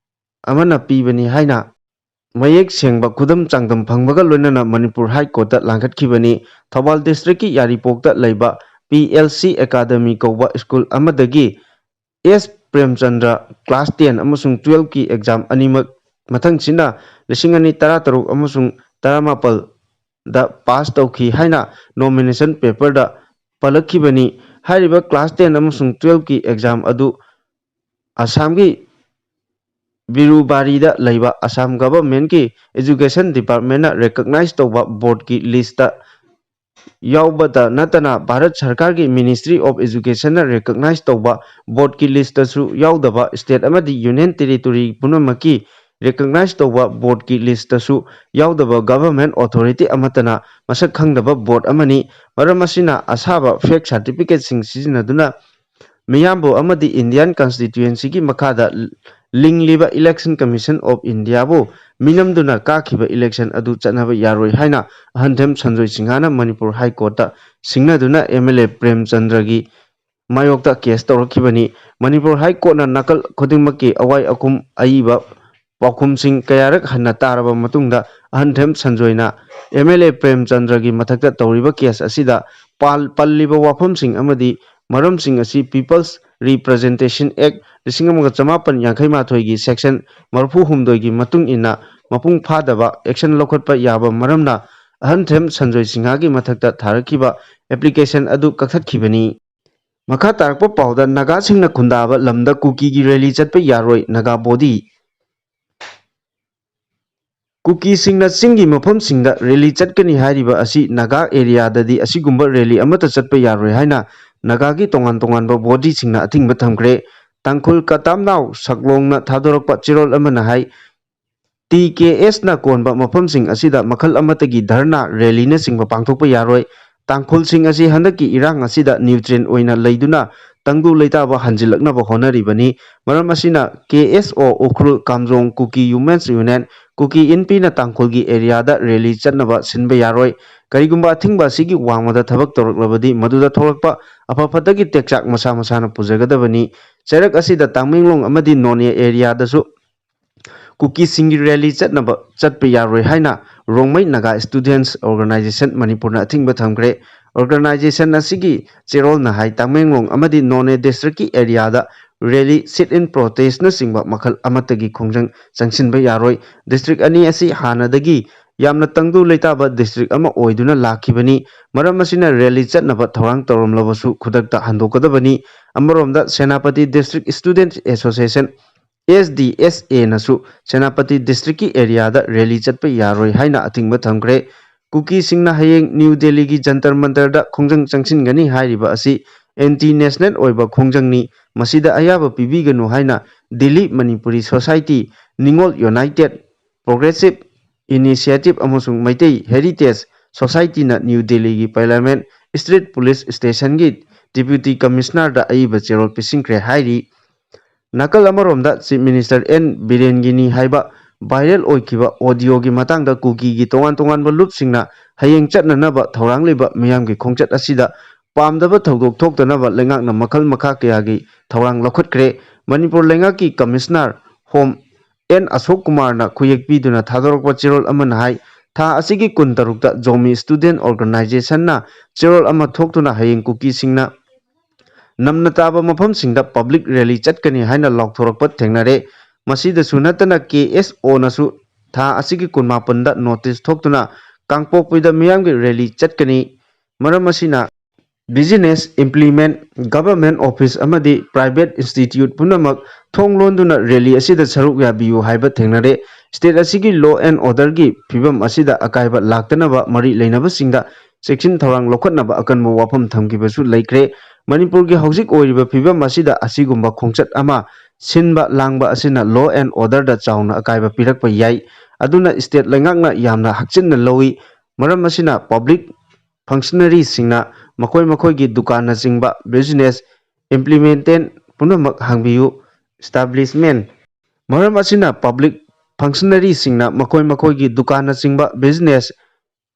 ꯑꯃꯅ ꯄꯤꯕꯅꯤ ꯍꯥꯏꯅ ꯃꯌꯦꯛ ꯁꯦꯡꯕ ꯈꯨꯗꯝ ꯆꯥꯡꯗꯝ ꯐꯪꯕꯒ ꯂꯣꯏꯅꯅ ꯃꯅꯤꯄꯨꯔ ꯍꯥꯏ ꯀꯣꯔꯠꯇ ꯂꯥꯡꯈꯠꯈꯤꯕꯅꯤ꯫ ꯊꯧꯕꯥꯜ districtꯀꯤ ꯌꯥꯔꯤꯄꯣꯛꯇ ꯂꯩꯕ P L C Academy ꯀꯧꯕ school ꯑꯃꯗꯒꯤ ꯑꯦꯁ ꯄ꯭ꯔꯦꯝꯆꯟꯗ꯭ꯔ class ten ꯑꯃꯁꯨꯡ twelveꯀꯤ exam ꯑꯅꯤꯃꯛ ꯃꯊꯪꯁꯤꯅ ꯂꯤꯁꯤꯡ ꯑꯅꯤ ꯇꯔꯥꯇꯔꯨꯛ ꯑꯃꯁꯨꯡ ꯇꯔꯥꯃꯥꯄꯜꯗ pass ꯇꯧꯈꯤ ꯍꯥꯏꯅ nomination paperꯗ ꯄꯜꯂꯛꯈꯤꯕꯅꯤ꯫ ꯍꯥꯏꯔꯤꯕ class ten ꯑꯃꯁꯨꯡ twelveꯀꯤ exam ꯑꯗꯨ ꯑꯁꯥꯝꯒꯤ ꯕꯤꯔꯨꯕꯥꯔꯤꯗ ꯂꯩꯕ ꯑꯁꯥꯝ governmentꯀꯤ education departmentꯅ recognize ꯇꯧꯕ boardꯀꯤ listꯇ ꯌꯥꯎꯕꯇ ꯅꯠꯇꯅ ꯚꯥꯔꯠ ꯁꯔꯀꯥꯔꯒꯤ Ministry of Educationꯅ recognize ꯇꯧꯕ boardꯀꯤ listꯇꯁꯨ ꯌꯥꯎꯗꯕ, state ꯑꯃꯗꯤ union territory ꯄꯨꯝꯅꯃꯛꯀꯤ recognize ꯇꯧꯕ boardꯀꯤ listꯇꯁꯨ ꯌꯥꯎꯗꯕ government authority ꯑꯃꯠꯇꯅ ꯃꯁꯛ ꯈꯪꯗꯕ board ꯑꯃꯅꯤ꯫ ꯃꯔꯝ ꯑꯁꯤꯅ ꯑꯁꯥꯕ fake certificateꯁꯤꯡ ꯁꯤꯖꯤꯟꯅꯗꯨꯅ ꯃꯤꯌꯥꯝꯕꯨ ꯑꯃꯗꯤ Indian constituencyꯒꯤ ꯃꯈꯥꯗ ꯂꯤꯡꯂꯤꯕ Election Commission of Indiaꯕꯨ ꯃꯤꯅꯝꯗꯨꯅ ꯀꯥꯈꯤꯕ election ꯑꯗꯨ ꯆꯠꯅꯕ ꯌꯥꯔꯣꯏ ꯍꯥꯏꯅ ꯑꯍꯟꯊꯦꯝ ꯁꯟꯖꯣꯏ ꯁꯤꯡꯍꯥꯅ ꯃꯅꯤꯄꯨꯔ ꯍꯥꯏ ꯀꯣꯔꯠꯇ ꯁꯤꯡꯅꯗꯨꯅ ꯑꯦꯝ ꯑꯦꯜ ꯑꯦ ꯄ꯭ꯔꯦꯝꯆꯟꯗ꯭ꯔꯒꯤ ꯃꯥꯌꯣꯛꯇ case ꯇꯧꯔꯛꯈꯤꯕꯅꯤ꯫ ꯃꯅꯤꯄꯨꯔ ꯍꯥꯏ ꯀꯣꯔꯠꯅ ꯅꯥꯀꯜ ꯈꯨꯗꯤꯡꯃꯛꯀꯤ ꯑꯋꯥꯏ ꯑꯈꯨꯝ ꯑꯏꯕ ꯄꯥꯎꯈꯨꯝꯁꯤꯡ ꯀꯌꯥꯔꯛ ꯍꯟꯅ ꯇꯥꯔꯕ ꯃꯇꯨꯡꯗ ꯑꯍꯟꯊꯦꯝ ꯁꯟꯖꯣꯏꯅ ꯑꯦꯝ ꯑꯦꯜ ꯑꯦ ꯄ꯭ꯔꯦꯝꯆꯟꯗ꯭ꯔꯒꯤ ꯃꯊꯛꯇ ꯇꯧꯔꯤꯕ case ꯑꯁꯤꯗ ꯄꯥꯜ-, ꯄꯜꯂꯤꯕ ꯋꯥꯐꯝꯁꯤꯡ ꯑꯃꯗꯤ ꯃꯔꯝꯁꯤꯡ ꯑꯁꯤ People's Representation Act ꯂꯤꯁꯤꯡ ꯑꯃꯒ ꯆꯃꯥꯄꯟ ꯌꯥꯡꯈꯩ ꯃꯥꯊꯣꯏꯒꯤ section ꯃꯔꯤꯐꯨ ꯍꯨꯝꯗꯣꯏꯒꯤ ꯃꯇꯨꯡ ꯏꯟꯅ ꯃꯄꯨꯡ ꯐꯥꯗꯕ action ꯂꯧꯈꯠꯄ ꯌꯥꯕ ꯃꯔꯝꯅ ꯑꯍꯟꯊꯦꯝ ꯁꯟꯖꯣꯏ ꯁꯤꯡꯍꯥꯒꯤ ꯃꯊꯛꯇ ꯊꯥꯔꯛꯈꯤꯕ application ꯑꯗꯨ ꯀꯛꯊꯠꯈꯤꯕꯅꯤ꯫ ꯃꯈꯥ ꯇꯥꯔꯛꯄ ꯄꯥꯎꯗ, ꯅꯥꯒꯥꯁꯤꯡꯅ ꯈꯨꯟꯗꯥꯕ ꯂꯝꯗ ꯀꯨꯀꯤꯒꯤ ꯔꯦꯂꯤ ꯆꯠꯄ ꯌꯥꯔꯣꯏ, ꯅꯥꯒꯥ ꯕꯣꯗꯤ꯫ ꯀꯨꯀꯤꯁꯤꯡꯅ ꯆꯤꯡꯒꯤ ꯃꯐꯝꯁꯤꯡꯗ ꯔꯦꯂꯤ ꯆꯠꯀꯅꯤ ꯍꯥꯏꯔꯤꯕ ꯑꯁꯤ ꯅꯥꯒꯥ ꯑꯦꯔꯤꯌꯥꯗꯗꯤ ꯑꯁꯤꯒꯨꯝꯕ ꯔꯦꯂꯤ ꯑꯃꯠꯇ ꯆꯠꯄ ꯌꯥꯔꯣꯏ ꯍꯥꯏꯅ ꯅꯥꯒꯥꯒꯤ ꯇꯣꯉꯥꯟ ꯇꯣꯉꯥꯟꯕ ꯕꯣꯗꯤꯁꯤꯡꯅ ꯑꯊꯤꯡꯕ ꯊꯝꯈ꯭ꯔꯦ꯫ ꯇꯥꯡꯈꯨꯜ ꯀꯇꯥꯝꯅꯥꯎ ꯁꯛꯂꯣꯡꯅ ꯊꯥꯗꯣꯔꯛꯄ ꯆꯦꯔꯣꯜ ꯑꯃꯅ ꯍꯥꯏ, ꯇꯤ ꯀꯦ ꯑꯦꯁꯅ ꯀꯣꯟꯕ ꯃꯐꯝꯁꯤꯡ ꯑꯁꯤꯗ ꯃꯈꯜ ꯑꯃꯠꯇꯒꯤ ꯙꯔꯅꯥ, ꯔꯦꯂꯤꯅꯆꯤꯡꯕ ꯄꯥꯡꯊꯣꯛꯄ ꯌꯥꯔꯣꯏ꯫ ꯇꯥꯡꯈꯨꯜꯁꯤꯡ ꯑꯁꯤ ꯍꯟꯗꯛꯀꯤ ꯏꯔꯥꯡ ꯑꯁꯤꯗ ꯅ꯭ꯌꯨꯇ꯭ꯔꯦꯟ ꯑꯣꯏꯅ ꯂꯩꯗꯨꯅ ꯇꯪꯗꯨ ꯂꯩꯇꯥꯕ ꯍꯟꯖꯤꯜꯂꯛꯅꯕ ꯍꯣꯠꯅꯔꯤꯕꯅꯤ꯫ ꯃꯔꯝ ꯑꯁꯤꯅ ꯀꯦ ꯑꯦꯁ ꯑꯣ ꯎꯈ꯭ꯔꯨꯜ ꯀꯥꯝꯖꯣꯡ ꯀꯨꯀꯤ ꯋꯨꯃꯦꯟꯁ ꯌꯨꯅꯤꯌꯟ ꯀꯨꯀꯤ ꯏꯟꯄꯤꯅ ꯇꯥꯡꯈꯨꯜꯒꯤ ꯑꯦꯔꯤꯌꯥꯗ ꯔꯦꯂꯤ ꯆꯠꯅꯕ ꯁꯤꯟꯕ ꯌꯥꯔꯣꯏ꯫ ꯀꯔꯤꯒꯨꯝꯕ ꯑꯊꯤꯡꯕ ꯑꯁꯤꯒꯤ ꯋꯥꯡꯃꯗ ꯊꯕꯛ ꯇꯧꯔꯛꯂꯕꯗꯤ ꯃꯗꯨꯗ ꯊꯣꯛꯂꯛꯄ ꯑꯐ ꯐꯠꯇꯒꯤ ꯇꯦꯛꯆꯥꯛ ꯃꯁꯥ ꯃꯁꯥꯅ ꯄꯨꯖꯒꯗꯕꯅꯤ꯫ ꯆꯩꯔꯛ ꯑꯁꯤꯗ ꯇꯥꯃꯦꯡꯂꯣꯡ ꯑꯃꯗꯤ ꯅꯣꯅꯦ ꯑꯦꯔꯤꯌꯥꯗꯁꯨ ꯀꯨꯀꯤꯁꯤꯡꯒꯤ ꯔꯦꯂꯤ ꯆꯠꯅꯕ ꯆꯠꯄ ꯌꯥꯔꯣꯏ ꯍꯥꯏꯅ ꯔꯣꯡꯃꯩ ꯅꯥꯒꯥ ꯁ꯭ꯇꯨꯗꯦꯟꯠꯁ ꯑꯣꯔꯒꯅꯥꯏꯖꯦꯁꯟ ꯃꯅꯤꯄꯨꯔꯅ ꯑꯊꯤꯡꯕ ꯊꯝꯈ꯭ꯔꯦ꯫ ꯑꯣꯔꯒꯅꯥꯏꯖꯦꯁꯟ ꯑꯁꯤꯒꯤ ꯆꯦꯔꯣꯜꯅ ꯍꯥꯏ, ꯇꯥꯃꯦꯡꯂꯣꯡ ꯑꯃꯗꯤ ꯅꯣꯅꯦ ꯗꯤꯁꯇ꯭ꯔꯤꯛꯀꯤ ꯑꯦꯔꯤꯌꯥꯗ ꯔꯦꯂꯤ, ꯁꯤꯠ ꯏꯟ ꯄ꯭ꯔꯣꯇꯦꯁꯅꯆꯤꯡꯕ ꯃꯈꯜ ꯑꯃꯠꯇꯒꯤ ꯈꯣꯡꯖꯪ ꯆꯪꯁꯤꯟꯕ ꯌꯥꯔꯣꯏ꯫ ꯗꯤꯁꯇ꯭ꯔꯤꯛ ꯑꯅꯤ ꯑꯁꯤ ꯍꯥꯟꯅꯗꯒꯤ ꯌꯥꯝꯅ ꯇꯪꯗꯨ ꯂꯩꯇꯥꯕ ꯗꯤꯁꯇ꯭ꯔꯤꯛ ꯑꯃ ꯑꯣꯏꯗꯨꯅ ꯂꯥꯛꯈꯤꯕꯅꯤ꯫ ꯃꯔꯝ ꯑꯁꯤꯅ ꯔꯦꯂꯤ ꯆꯠꯅꯕ ꯊꯧꯔꯥꯡ ꯇꯧꯔꯝꯂꯕꯁꯨ ꯈꯨꯗꯛꯇ ꯍꯟꯗꯣꯛꯀꯗꯕꯅꯤ꯫ ꯑꯃꯔꯣꯝꯗ Senapati district student association, S D S ꯑꯦꯅꯁꯨ ꯁꯦꯅꯥꯄꯇꯤ ꯗꯤꯁꯇ꯭ꯔꯤꯛꯀꯤ ꯑꯦꯔꯤꯌꯥꯗ ꯔꯦꯂꯤ ꯆꯠꯄ ꯌꯥꯔꯣꯏ ꯍꯥꯏꯅ ꯑꯊꯤꯡꯕ ꯊꯝꯈ꯭ꯔꯦ꯫ ꯀꯨꯀꯤꯁꯤꯡꯅ ꯍꯌꯦꯡ ꯅ꯭ꯌꯨ ꯗꯦꯜꯂꯤꯒꯤ ꯖꯟꯇꯔ ꯃꯟꯇꯔꯗ ꯈꯣꯡꯖꯪ ꯆꯪꯁꯤꯟꯒꯅꯤ ꯍꯥꯏꯔꯤꯕ ꯑꯁꯤ ꯑꯦꯟꯇꯤ ꯅꯦꯁꯅꯦꯜ ꯑꯣꯏꯕ ꯈꯣꯡꯖꯪꯅꯤ, ꯃꯁꯤꯗ ꯑꯌꯥꯕ ꯄꯤꯕꯤꯒꯅꯨ ꯍꯥꯏꯅ ꯗꯤꯜꯂꯤ ꯃꯅꯤꯄꯨꯔꯤ ꯁꯣꯁꯥꯏꯇꯤ, ꯅꯤꯉꯣꯜ ꯌꯨꯅꯥꯏꯇꯦꯗ, ꯄ꯭ꯔꯣꯒ꯭ꯔꯦꯁꯤꯚ ꯏꯅꯤꯁꯤꯌꯦꯇꯤꯚ ꯑꯃꯁꯨꯡ ꯃꯩꯇꯩ ꯍꯦꯔꯤꯇꯦꯖ ꯁꯣꯁꯥꯏꯇꯤꯅ ꯅ꯭ꯌꯨ ꯗꯦꯜꯂꯤꯒꯤ ꯄꯥꯔꯂꯤꯌꯥꯃꯦꯟꯠ ꯁ꯭ꯇ꯭ꯔꯤꯠ ꯄꯨꯂꯤꯁ ꯁ꯭ꯇꯦꯁꯟꯒꯤ ꯗꯤꯄ꯭ꯌꯨꯇꯤ ꯀꯃꯤꯁꯅꯔꯗ ꯑꯏꯕ ꯆꯦꯔꯣꯜ ꯄꯤꯁꯤꯟꯈ꯭ꯔꯦ ꯍꯥꯏꯔꯤ꯫ ꯅꯥꯀꯜ ꯑꯃꯔꯣꯝꯗ, ꯆꯤꯐ ꯃꯤꯅꯤꯁꯇꯔ ꯑꯦꯟ ꯕꯤꯔꯦꯟꯒꯤꯅꯤ ꯍꯥꯏꯕ ꯚꯥꯏꯔꯦꯜ ꯑꯣꯏꯈꯤꯕ ꯑꯣꯗꯤꯑꯣꯒꯤ ꯃꯇꯥꯡꯗ ꯀꯨꯀꯤꯒꯤ ꯇꯣꯉꯥꯟ ꯇꯣꯉꯥꯟꯕ ꯂꯨꯞꯁꯤꯡꯅ ꯍꯌꯦꯡ ꯆꯠꯅꯅꯕ ꯊꯧꯔꯥꯡ ꯂꯩꯕ ꯃꯤꯌꯥꯝꯒꯤ ꯈꯣꯡꯆꯠ ꯑꯁꯤꯗ ꯄꯥꯝꯗꯕ ꯊꯧꯗꯣꯛ ꯊꯣꯛꯇꯅꯕ ꯂꯩꯉꯥꯛꯅ ꯃꯈꯜ ꯃꯈꯥ ꯀꯌꯥꯒꯤ ꯊꯧꯔꯥꯡ ꯂꯧꯈꯠꯈ꯭ꯔꯦ꯫ ꯃꯅꯤꯄꯨꯔ ꯂꯩꯉꯥꯛꯀꯤ ꯀꯃꯤꯁꯅꯔ ꯍꯣꯝ ꯑꯦꯟ ꯑꯁꯣꯛ ꯀꯨꯃꯥꯔꯅ ꯈꯨꯌꯦꯛ ꯄꯤꯗꯨꯅ ꯊꯥꯗꯣꯔꯛꯄ ꯆꯦꯔꯣꯜ ꯑꯃꯅ ꯍꯥꯏ, ꯊꯥ ꯑꯁꯤꯒꯤ ꯀꯨꯟꯇꯔꯨꯛꯇ ꯖꯣꯃꯤ ꯁ꯭ꯇꯨꯗꯦꯟꯠ ꯑꯣꯔꯒꯅꯥꯏꯖꯦꯁꯟꯅ ꯆꯦꯔꯣꯜ ꯑꯃ ꯊꯣꯛꯇꯨꯅ ꯍꯌꯦꯡ ꯀꯨꯀꯤꯁꯤꯡꯅ ꯅꯝꯅ ꯇꯥꯕ ꯃꯐꯝꯁꯤꯡꯗ ꯄꯕ꯭ꯂꯤꯛ ꯔꯦꯂꯤ ꯆꯠꯀꯅꯤ ꯍꯥꯏꯅ ꯂꯥꯎꯊꯣꯔꯛꯄ ꯊꯦꯡꯅꯔꯦ꯫ ꯃꯁꯤꯗꯁꯨ ꯅꯠꯇꯅ ꯀꯦ ꯑꯦꯁ ꯑꯣꯅꯁꯨ ꯊꯥ ꯑꯁꯤꯒꯤ ꯀꯨꯟꯃꯥꯄꯟꯗ ꯅꯣꯇꯤꯁ ꯊꯣꯛꯇꯨꯅ ꯀꯥꯡꯄꯣꯛꯄꯤꯗ ꯃꯤꯌꯥꯝꯒꯤ ꯔꯦꯂꯤ ꯆꯠꯀꯅꯤ꯫ ꯃꯔꯝ ꯑꯁꯤꯅ business, implement, government office ꯑꯃꯗꯤ private institute ꯄꯨꯝꯅꯃꯛ ꯊꯣꯡ ꯂꯣꯟꯗꯨꯅ rally ꯑꯁꯤꯗ ꯁꯔꯨꯛ ꯌꯥꯕꯤꯌꯨ ꯍꯥꯏꯕ ꯊꯦꯡꯅꯔꯦ꯫ State ꯑꯁꯤꯒꯤ law and orderꯒꯤ ꯐꯤꯕꯝ ꯑꯁꯤꯗ ꯑꯀꯥꯏꯕ ꯂꯥꯛꯇꯅꯕ ꯃꯔꯤ ꯂꯩꯅꯕꯁꯤꯡꯗ ꯆꯦꯛꯁꯤꯟ ꯊꯧꯔꯥꯡ ꯂꯧꯈꯠꯅꯕ ꯑꯀꯟꯕ ꯋꯥꯐꯝ ꯊꯝꯈꯤꯕꯁꯨ ꯂꯩꯈ꯭ꯔꯦ꯫ ꯃꯅꯤꯄꯨꯔꯒꯤ ꯍꯧꯖꯤꯛ ꯑꯣꯏꯔꯤꯕ ꯐꯤꯕꯝ ꯑꯁꯤꯗ ꯑꯁꯤꯒꯨꯝꯕ ꯈꯣꯡꯆꯠ ꯑꯃ ꯁꯤꯟꯕ ꯂꯥꯡꯕ ꯑꯁꯤꯅ law and orderꯗ ꯆꯥꯎꯅ ꯑꯀꯥꯏꯕ ꯄꯤꯔꯛꯄ ꯌꯥꯏ꯫ ꯑꯗꯨꯅ state ꯂꯩꯉꯥꯛꯅ ꯌꯥꯝꯅ ꯍꯛꯆꯤꯟꯅ ꯂꯧꯏ꯫ ꯃꯔꯝ ꯑꯁꯤꯅ public functionaryꯁꯤꯡꯅ ꯃꯈꯣꯏ ꯃꯈꯣꯏꯒꯤ ꯗꯨꯀꯥꯟꯅꯆꯤꯡꯕ business, implement ꯄꯨꯝꯅꯃꯛ ꯍꯥꯡꯕꯤꯌꯨ꯫ Establishment, ꯃꯔꯝ ꯑꯁꯤꯅ public functionaryꯁꯤꯡꯅ ꯃꯈꯣꯏ ꯃꯈꯣꯏꯒꯤ ꯗꯨꯀꯥꯟꯅꯆꯤꯡꯕ business,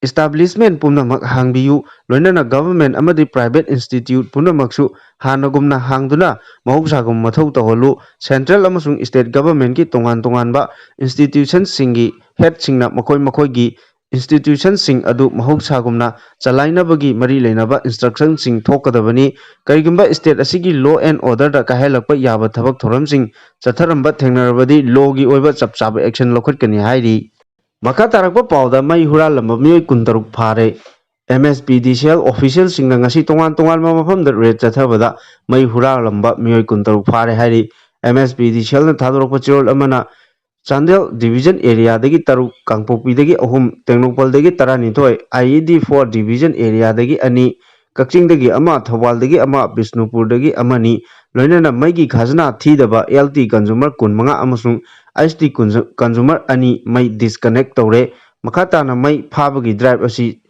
establishment ꯄꯨꯝꯅꯃꯛ ꯍꯥꯡꯕꯤꯌꯨ꯫ ꯂꯣꯏꯅꯅ government ꯑꯃꯗꯤ private institute ꯄꯨꯝꯅꯃꯛꯁꯨ ꯍꯥꯟꯅꯒꯨꯝꯅ ꯍꯥꯡꯗꯨꯅ ꯃꯍꯧꯁꯥꯒꯨꯝ ꯃꯊꯧ ꯇꯧꯍꯜꯂꯨ꯫ Central ꯑꯃꯁꯨꯡ state governmentꯀꯤ ꯇꯣꯉꯥꯟ ꯇꯣꯉꯥꯟꯕ institutionꯁꯤꯡꯒꯤ headꯁꯤꯡꯅ ꯃꯈꯣꯏ ꯃꯈꯣꯏꯒꯤ institutionꯁꯤꯡ ꯑꯗꯨ ꯃꯍꯧꯁꯥꯒꯨꯝꯅ ꯆꯂꯥꯏꯅꯕꯒꯤ ꯃꯔꯤ ꯂꯩꯅꯕ instructionꯁꯤꯡ ꯊꯣꯛꯀꯗꯕꯅꯤ꯫ ꯀꯔꯤꯒꯨꯝꯕ state ꯑꯁꯤꯒꯤ law and orderꯗ ꯀꯥꯏꯍꯜꯂꯛꯄ ꯌꯥꯕ ꯊꯕꯛ ꯊꯧꯔꯝꯁꯤꯡ ꯆꯠꯊꯔꯝꯕ ꯊꯦꯡꯅꯔꯕꯗꯤ lawꯒꯤ ꯑꯣꯏꯕ ꯆꯞ ꯆꯥꯕ action ꯂꯧꯈꯠꯀꯅꯤ ꯍꯥꯏꯔꯤ꯫ ꯃꯈꯥ ꯇꯥꯔꯛꯄ ꯄꯥꯎꯗ ꯃꯩ ꯍꯨꯔꯥꯜꯂꯝꯕ ꯃꯤꯑꯣꯏ ꯀꯨꯟꯇꯔꯨꯛ ꯐꯥꯔꯦ꯫ MSPDCL officialꯁꯤꯡꯅ ꯉꯁꯤ ꯇꯣꯉꯥꯟ ꯇꯣꯉꯥꯟꯕ ꯃꯐꯝꯗ raid ꯆꯠꯊꯕꯗ ꯃꯩ ꯍꯨꯔꯥꯜꯂꯝꯕ ꯃꯤꯑꯣꯏ ꯀꯨꯟꯇꯔꯨꯛ ꯐꯥꯔꯦ ꯍꯥꯏꯔꯤ꯫ MSPDCLꯅ ꯊꯥꯗꯣꯔꯛꯄ ꯆꯦꯔꯣꯜ ꯑꯃꯅ ꯆꯥꯟꯗꯦꯜ division areaꯗꯒꯤ ꯇꯔꯨꯛ, ꯀꯥꯡꯄꯣꯛꯄꯤꯗꯒꯤ ꯑꯍꯨꯝ, ꯇꯦꯡꯅꯧꯄꯜꯗꯒꯤ ꯇꯔꯥꯅꯤꯊꯣꯏ, IED four division areaꯗꯒꯤ ꯑꯅꯤ, ꯀꯛꯆꯤꯡꯗꯒꯤ ꯑꯃ, ꯊꯧꯕꯥꯜꯗꯒꯤ ꯑꯃ, ꯕꯤꯁꯅꯨꯄꯨꯔꯗꯒꯤ ꯑꯃꯅꯤ꯫ ꯂꯣꯏꯅꯅ ꯃꯩꯒꯤ ꯈꯥꯖꯅꯥ ꯊꯤꯗꯕ LT consumer ꯀꯨꯟꯃꯉꯥ ꯑꯃꯁꯨꯡ IST consumer ꯑꯅꯤ ꯃꯩ disconnect ꯇꯧꯔꯦ꯫ ꯃꯈꯥ ꯇꯥꯅ ꯃꯩ ꯐꯥꯕꯒꯤ drive ꯑꯁꯤ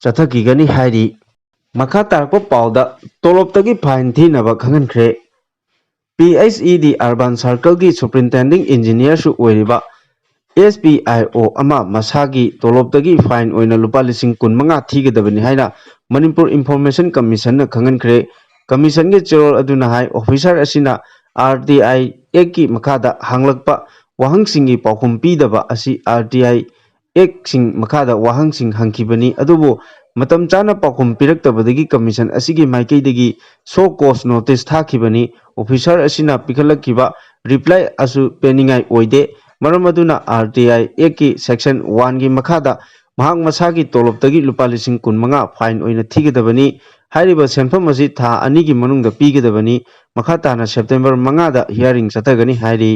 ꯆꯠꯊꯈꯤꯒꯅꯤ ꯍꯥꯏꯔꯤ꯫ ꯃꯈꯥ ꯇꯥꯔꯛꯄ ꯄꯥꯎꯗ ꯇꯣꯂꯣꯞꯇꯒꯤ fine ꯊꯤꯅꯕ ꯈꯪꯍꯟꯈ꯭ꯔꯦ꯫ PHED urban circleꯒꯤ superintending engineerꯁꯨ ꯑꯣꯏꯔꯤꯕ SPIO ꯑꯃ ꯃꯁꯥꯒꯤ ꯇꯣꯂꯣꯞꯇꯒꯤ fine ꯑꯣꯏꯅ ꯂꯨꯄꯥ ꯂꯤꯁꯤꯡ ꯀꯨꯟꯃꯉꯥ ꯊꯤꯒꯗꯕꯅꯤ ꯍꯥꯏꯅ ꯃꯅꯤꯄꯨꯔ Information Commissionꯅ ꯈꯪꯍꯟꯈ꯭ꯔꯦ꯫ Commissionꯒꯤ ꯆꯦꯔꯣꯜ ꯑꯗꯨꯅ ꯍꯥꯏ, officer ꯑꯁꯤꯅ RTI Actꯀꯤ ꯃꯈꯥꯗ ꯍꯪꯂꯛꯄ ꯋꯥꯍꯪꯁꯤꯡꯒꯤ ꯄꯥꯎꯈꯨꯝ ꯄꯤꯗꯕ ꯑꯁꯤ RTI Actꯁꯤꯡ ꯃꯈꯥꯗ ꯋꯥꯍꯪꯁꯤꯡ ꯍꯪꯈꯤꯕꯅꯤ, ꯑꯗꯨꯕꯨ ꯃꯇꯝ ꯆꯥꯅ ꯄꯥꯎꯈꯨꯝ ꯄꯤꯔꯛꯇꯕꯗꯒꯤ commission ꯑꯁꯤꯒꯤ ꯃꯥꯏꯀꯩꯗꯒꯤ show cause notice ꯊꯥꯈꯤꯕꯅꯤ꯫ Officer ꯑꯁꯤꯅ ꯄꯤꯈꯠꯂꯛꯈꯤꯕ reply ꯑꯁꯨ ꯄꯦꯟꯅꯤꯡꯉꯥꯏ ꯑꯣꯏꯗꯦ꯫ ꯃꯔꯝ ꯑꯗꯨꯅ RTI Actꯀꯤ section oneꯒꯤ ꯃꯈꯥꯗ ꯃꯍꯥꯛ ꯃꯁꯥꯒꯤ ꯇꯣꯂꯣꯞꯇꯒꯤ ꯂꯨꯄꯥ ꯂꯤꯁꯤꯡ ꯀꯨꯟ ꯃꯉꯥ fine ꯑꯣꯏꯅ ꯊꯤꯒꯗꯕꯅꯤ꯫ ꯍꯥꯏꯔꯤꯕ ꯁꯦꯟꯐꯝ ꯑꯁꯤ ꯊꯥ ꯑꯅꯤꯒꯤ ꯃꯅꯨꯡꯗ ꯄꯤꯒꯗꯕꯅꯤ꯫ ꯃꯈꯥ ꯇꯥꯅ September ꯃꯉꯥꯗ hearing ꯆꯠꯊꯒꯅꯤ ꯍꯥꯏꯔꯤ꯫